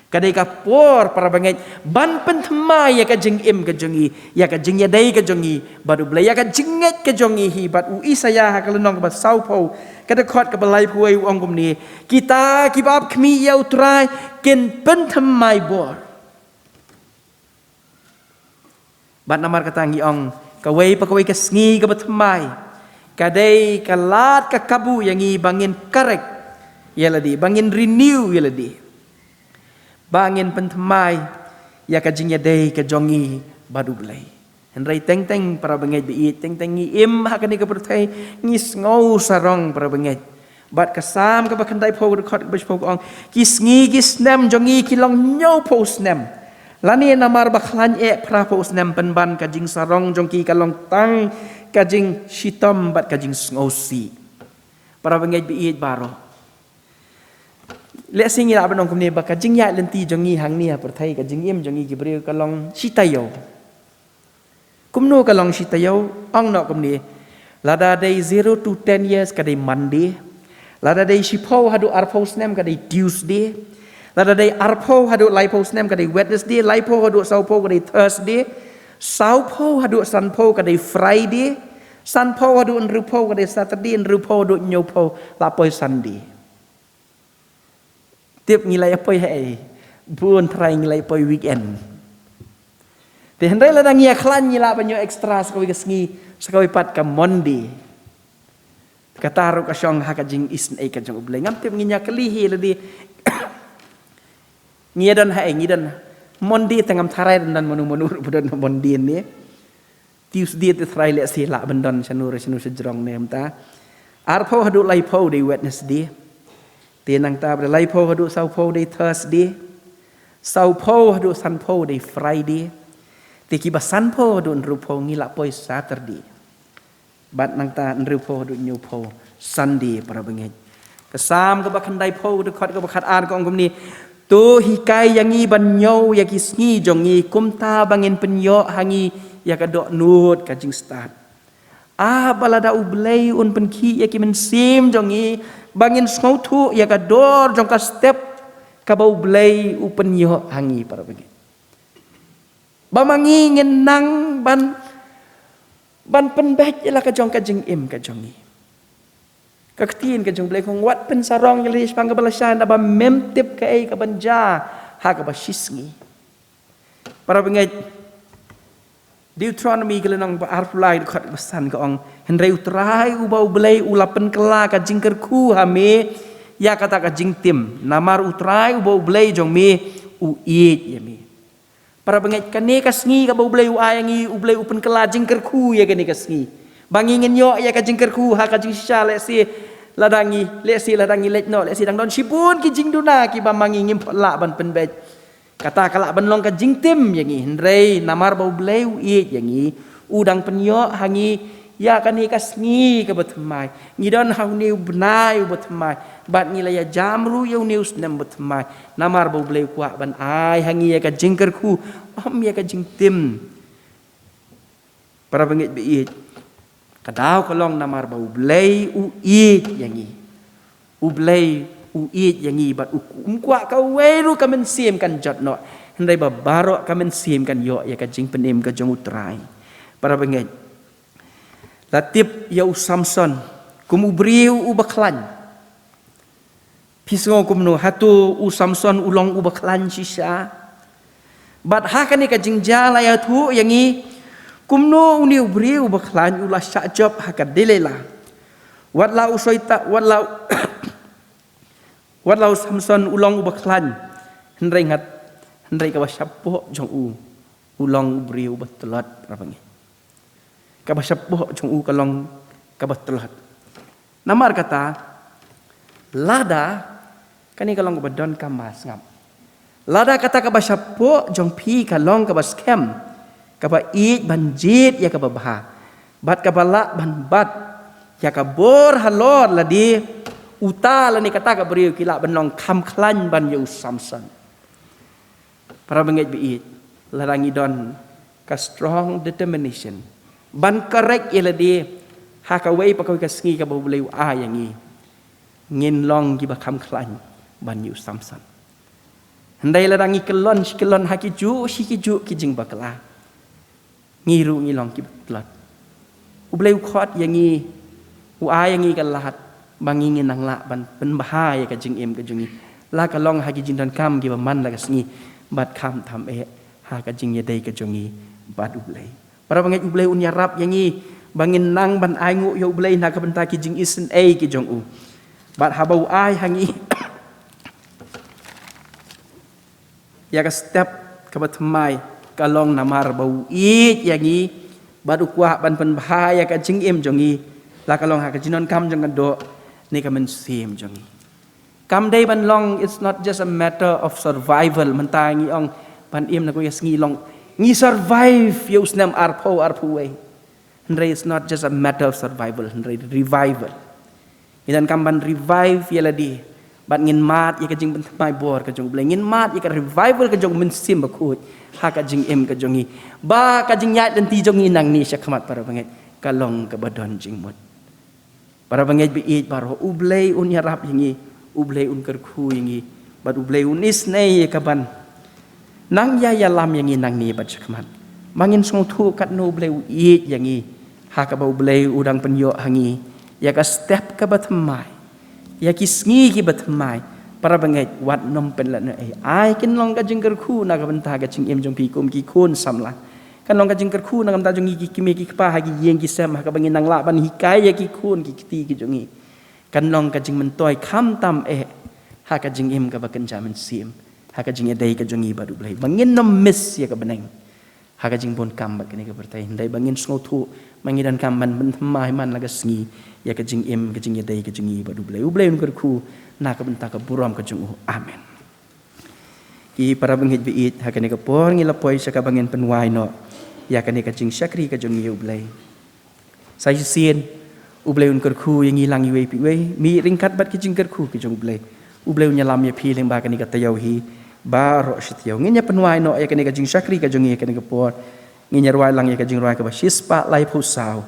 Ka dei ka por, para bangeit, ban pynthymmai ïa ka jingim ka jong ngi, ïa ka jingïadei ka jong ngi bad U Blei, ïa ka jingngeit ka jong ngi hi. Bad u Isaïah ha ka lynnong kaba sawphew, ka dkhot kaba laiphew wei, u ong kumne, kita kiba ap khmih ïa U Trai kin pynthymmai bor. Bad namar kata ngi ong, kawei pa kawei ka sngi kaba thymmai ka dei ka lad ka kabu ïa ngi ba ngin correct ïa lade, ba ngin renew ïa lade, ba ngin pynthymmai ïa ka jingïadei ka jong ngi bad U Blei. Hynrei teng teng para bangeit ba ïeit, teng teng ngi im ha kane ka pyrthei, ngi sngew sarong para bangeit. Bad ka Salm kaba khyndai phew, ka dkhot kaba shiphew ka ong, ki sngi ki snem jong ngi ki long hynñiew phew snem. Lane namar ba khlaiñ eh phra phew snem, pynban ka jingsarong jong ki ka long tang ka jingshitom bad ka jingsngewsih. Para bangeit ba ïeit baroh, lehse ngi lah ban ong kumne ba ka jingïaid lynti jong ngi hangne ha pyrthei, ka jingim jong ngi ki briew ka long shi taïew. Kumno ka long shi taïew? Ong noh kumne, lada dei zero to ten years ka dei Monday, lada dei shiphew haduh arphew snem ka dei Tuesday, lada dei arphew haduh laiphew snem ka dei Wednesday, laiphew haduh sawphew ka dei Thursday, sawphew haduh sanphew ka dei Friday, sanphew haduh hynriewphew ka dei Saturday, hynriewphew haduh hynñiewphew la poi Sunday. Tip ngi la ïa poi haei? Bun trai ngi la ïa poi weekend. Te hynrei lada ngi ïa khlaiñ ngi lah ban ïoh extra sa kawei ka sngi, sa kawei pat ka Monday. Kata ruh ka shong ha ka jingisynei ka jong U Blei. Ngam tip, ngin ïa kylli hi lade. Ngi ïa don haei, ngi don Monday te ngam tharai don mano mano ruh ba don Monday ne. Tuesday te tharai lehse lah ban don shano re shano shajrong ne mynta. Arphew haduh laiphew dei Wednesday. Te nangta ba dei laiphew haduh sawphew dei Thursday. Sawphew haduh sanphew dei Friday. Te kiba sanphew haduh hynriewphew ngi lah poi Saturday. Bad nangta hynriewphew haduh hynñiewphew Sunday, para bangeit. Ka Salm kaba khyndaiphew, dkhot kaba khatar ka ong kumne, to hikai ïa ngi ban ñiew ïa ki sngi jong ngi, kumta ba ngin pynïoh ha ngi ïa ka dohnud ka jingstad. Ah, ba lada U Blei un pynkhih ïa ki mynsiem jong ngi, ba ngin sngewthuh ïa ka dor jong ka step kaba U Blei u pynïoh ha ngi, para bangeit. Ba ma ngi ngin nang ban, ban pynbeit ïa la ka jong ka jingim ka jong ngi. Ka ktien ka jong U Blei ka ong, wat pynsarong ïa lade shaphang kaba lashai, naba mem tip kaei kaban jia ha kaba shisngi. Para bangeit, Deuteronomy ka lynnong ba arphew lai, dkhot ba san ka ong, hynrei U Trai uba U Blei u la pynkylla ka jingkyrkhu ha me ïa kata ka jingtim, namar U Trai uba U Blei jong me u ïeit ïa me. Para bangeit, kane ka sngi kaba U Blei u ai ïa ngi, U Blei u pynkylla jingkyrkhu ïa kane ka sngi. Ba ngi ngin ïoh ïa ka jingkyrkhu ha ka jingshisha, lehse lada ngi, lehse lada ngi leit noh, lehse dang don shibun ki jingduna kiba ma ngi ngim pat lah ban pynbeit. Kata ka lah ban long ka jingtim ïa ngi, hynrei namar ba U Blei u ïeit ïa ngi, u dang pynïoh ha ngi ïa kane ka sngi kaba thymmai. Ngi don ha une u bnai uba thymmai, bad ngi la ïa jam ruh ïa une u snem ba thymmai. Namar ba U Blei u kwah ban ai ha ngi ïa ka jingkyrkhu, ym ïa ka jingtim. Para bangeit ba ïeit, ka daw ka long namar ba U Blei u ïeit ïa ngi. U Blei u ïeit ïa ngi bad u kum kwah kawei ruh ka mynsiem kan jot noh, hynrei ba baroh ka mynsiem kan ïoh ïa ka jingpynim ka jong U Trai. Para bangeit, la tip ïa u Samson kum u briew uba khlaiñ. Phi sngew kumno, hato u Samson u long uba khlaiñ shisha? Bad ha kane ka jingjia la ïathuh ïa ngi kumno une u briew uba khlaiñ u la shah jop ha ka Delilah. Wat la u Soita, wat la, wat la u Samson u long uba khlaiñ, hynrei ngat, hynrei kaba shapoh jong u, u long u briew uba tlot, para bangeit. Kaba shapoh jong u ka long kaba tlot. Namar kata, lada, kane ka long kaba donkam ba sngap. Lada kata kaba shapoh jong phi ka long kaba skhem, kaba ïeit ban jied ïa kaba bha, bad kaba lah ban bat ïa ka bor halor lade, uta lane kata ka briew ki lah ban long kham khlaiñ ban ïa u Samson. Para bangeit ba ïeit, lada ngi don ka strong determination ban kyrkhu ïa lade ha kawei pa kawei ka sngi kaba U Blei u ai ïa ngi, ngin long kiba kham khlaiñ ban ïa u Samson. Hynrei lada ngi kyllon shi kyllon ha kijuh shi kijuh ki jingbakla, ngi ruh ngi long kiba tlot. U Blei u khot ïa ngi, u ai ïa ngi ka lad ba ngi ngin nang lah ban pynbha ïa ka jingim ka jong ngi, la ka long ha ki jingdonkam kiba man la ka sngi, bad khamtam eh ha ka jingïadei ka jong ngi bad U Blei. Para bangeit, U Blei un ïarap ïa ngi ba ngin nang ban ainguh ïa U Blei na ka bynta ki jingisynei ki jong u. Bad haba u ai ha ngi ïa ka step kaba thymmai, ka long namar ba u ïeit ïa ngi, Bad u kwah ban pynbha ïa ka jingim jong ngi, la ka long ha ka jingdonkam jong ka doh ne ka mynsiem jong ngi. Kam dei ban long, it's not just a matter of survival. Mynta ngi ong ban im na kawei ka sngi, long ngi survive ïa u snem arphew arphew wei. Hynrei it's not just a matter of survival, hynrei revival. Ngi donkam ban revive ïa lade. Bad ngin mad ïa ka jingpynthymmai bor ka jong U Blei. Ngin mad ïa ka revival ka jong U Mynsiem Bakhuid ha ka jingim ka jong ngi. Ba ka jingïaid lynti jong ngi nangne shakhmat, para bangeit, ka long kaba don jingmut. Para bangeit ba ïeit baroh, U Blei un ïarap ïa ngi, U Blei un kyrkhu ïa ngi, bad U Blei un isynei ïa ka ban nang ïa ïalam ïa ngi nangne bad shakhmat. Ba ngin sngewthuh katno U Blei u ïeit ïa ngi, ha kaba U Blei u dang pynïoh ha ngi ïa ka step kaba thymmai, ïa ki sngi kiba thymmai. Para bangeit, wat nym pynlehnohei. Ai kin long ka jingkyrkhu na ka bynta ka jingim jong phi kum ki khun samla. Kan long ka jingkyrkhu na ka bynta jong ngi ki kmie ki kpa ha ki ïing ki sem, ha kaba ngin nang lah ban hikai ïa ki khun ki kti ki jong ngi. Kan long ka jingmyntoi khamtam eh ha ka jingim kaba kynja mynsiem, ha ka jingïadei ka jong ngi bad U Blei. Ba ngin nym miss ïa ka bneng ha ka jingbun kam bad kane ka pyrthei, hynrei ba ngin sngewthuh ba ngi donkam ban pynthymmai man la ka sngi ïa ka jingim, ka jingïadei ka jong ngi bad U Blei. U Blei un kyrkhu na ka bynta ka burom ka jong u. Amen. Ki para bangeit ba ïeit, ha kane ka por ngi la poi sha kaba ngin pynwai noh ïa kane ka jingshakri ka jong ngi ïa U Blei. Sa shisien, U Blei un kyrkhu ïa ngi lang iwei pa iwei, mih ryngkat bad ki jingkyrkhu ki jong U Blei. U Blei un ïalam ïa phi lyngba kane ka taïew hi baroh shi taïew. Ngin ïa pynwai noh ïa kane ka jingshakri ka jong ngi ha kane ka por. Ngin ïa rwai lang ïa ka jingrwai kaba shispah laiphew saw.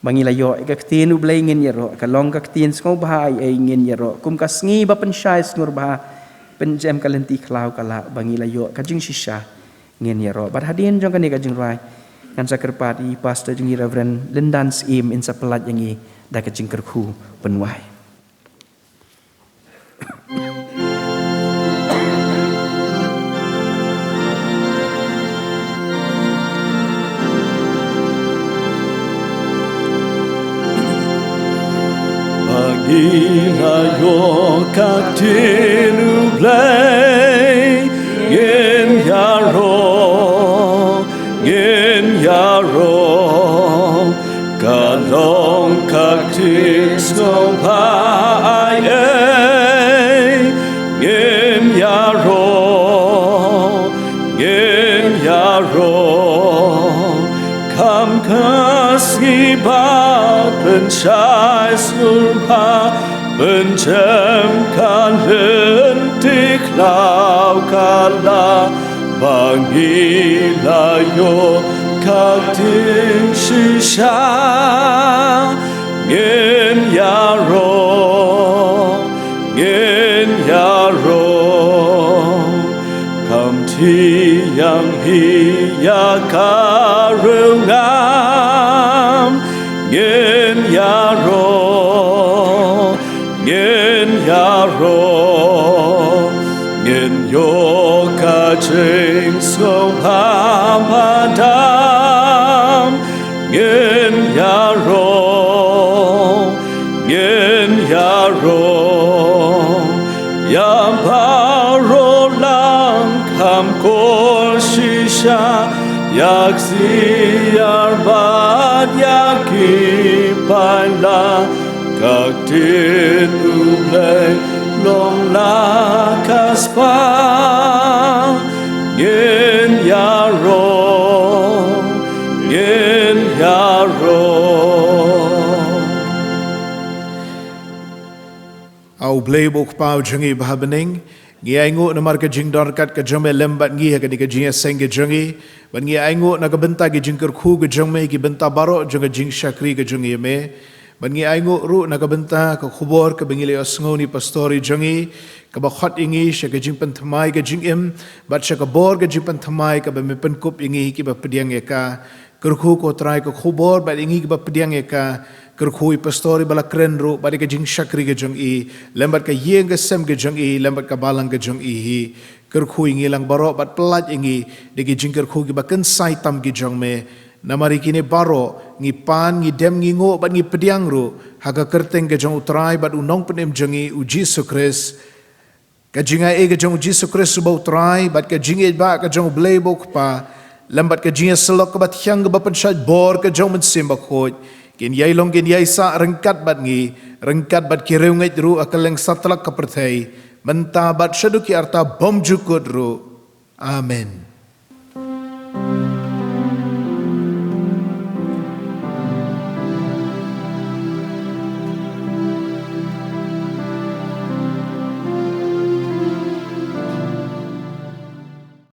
Ba ngi la ïoh ïa ka ktien U Blei ngin ïaroh, ka long ka ktien sngewbha ei ei ngin ïaroh. Kum ka sngi ba pynshai sngewbha, pynjem ka lynti khlaw ka lah, ba ngi la ïoh ka jingshisha ngin ïaroh. Bad hadien jong kane ka jingrwai, ngan sa kyrpad ïa i Pastor jong ngi Reverend Lyndan Syiem in sa pynlait ïa ngi da ka jingkyrkhu pynwai. Ba ngi la ïoh ka ktien U Blei, ngin ïaroh, ngin ïaroh, ka long ka ktien sngewbha ei ei, ngin ïaroh, ngin ïaroh, kham ka sngi ba pynshai sngewbha, pynjem ka lynti khlaw ka lah, ba ngi la ïoh ka ktien shisha, ngin ïaroh, ngin ïaroh, kham thiang hi ïa ka riewngam, ngin ïaroh, ngin ïaroh, ngin ïoh ka jingsngewbha madam, ngin ïaroh, ngin ïaroh, ïa baroh lang kham kor shisha, ïa ksiar bad ïa ki paidlang, ka ktien U Blei long la ka spah, ngin ïaroh, ngin ïaroh. A U Blei ba u Kpa u jong ngi ba ha bneng, ngi ainguh namar ka jingdorkat ka jong me lem bad ngi ha kane ka jingïaseng ka jong ngi, bad ngi ainguh na ka bynta ki jingkyrkhu ka jong me, ki bynta baroh jong ka jingshakri ka jong ngi ïa me. Bad ngi ainguh ruh na ka bynta ka khubor kaba ngi la ïohsngew na i pastor i jong ngi, kaba khot ïa ngi sha ka jingpynthymmai ka jingim, bad sha ka bor ka jingpynthymmai kaba me pynkup ïa ngi kiba pdiang ïa ka. Kyrkhu ko Trai ka khubor bad ïa ngi kiba pdiang ïa ka. Kyrkhu i pastor iba la kren ruh bad ïa ka jingshakri ka jong i, lem bad ka ïing ka sem ka jong i, lem bad ka balang ka jong i hi. Kyrkhu ïa ngi lang baroh bad pyllait ïa ngi da ki jingkyrkhu kiba kynsai tam ki jong me. Namar ïa kine baroh ngi pan, ngi dem, ngi nguh bad ngi pdiang ruh ha ka kyrteng ka jong u Trai bad u Nongpynim jong ngi u Jisu Khrist. Ka jingai ei ka jong u Jisu Khrist uba u Trai bad ka jingïeit ba ka jong u Blei ba u Kpa, lem bad ka jingïasyllok kaba thiang kaba pynshait bor ka jong u Mynsiem Bakhuid, kin ïai long kin ïai sah ryngkat bad ngi, ryngkat bad ki riewngeit ruh ha kylleng satlak ka pyrthei, mynta bad shaduh ki arta bymjukut ruh. Amen.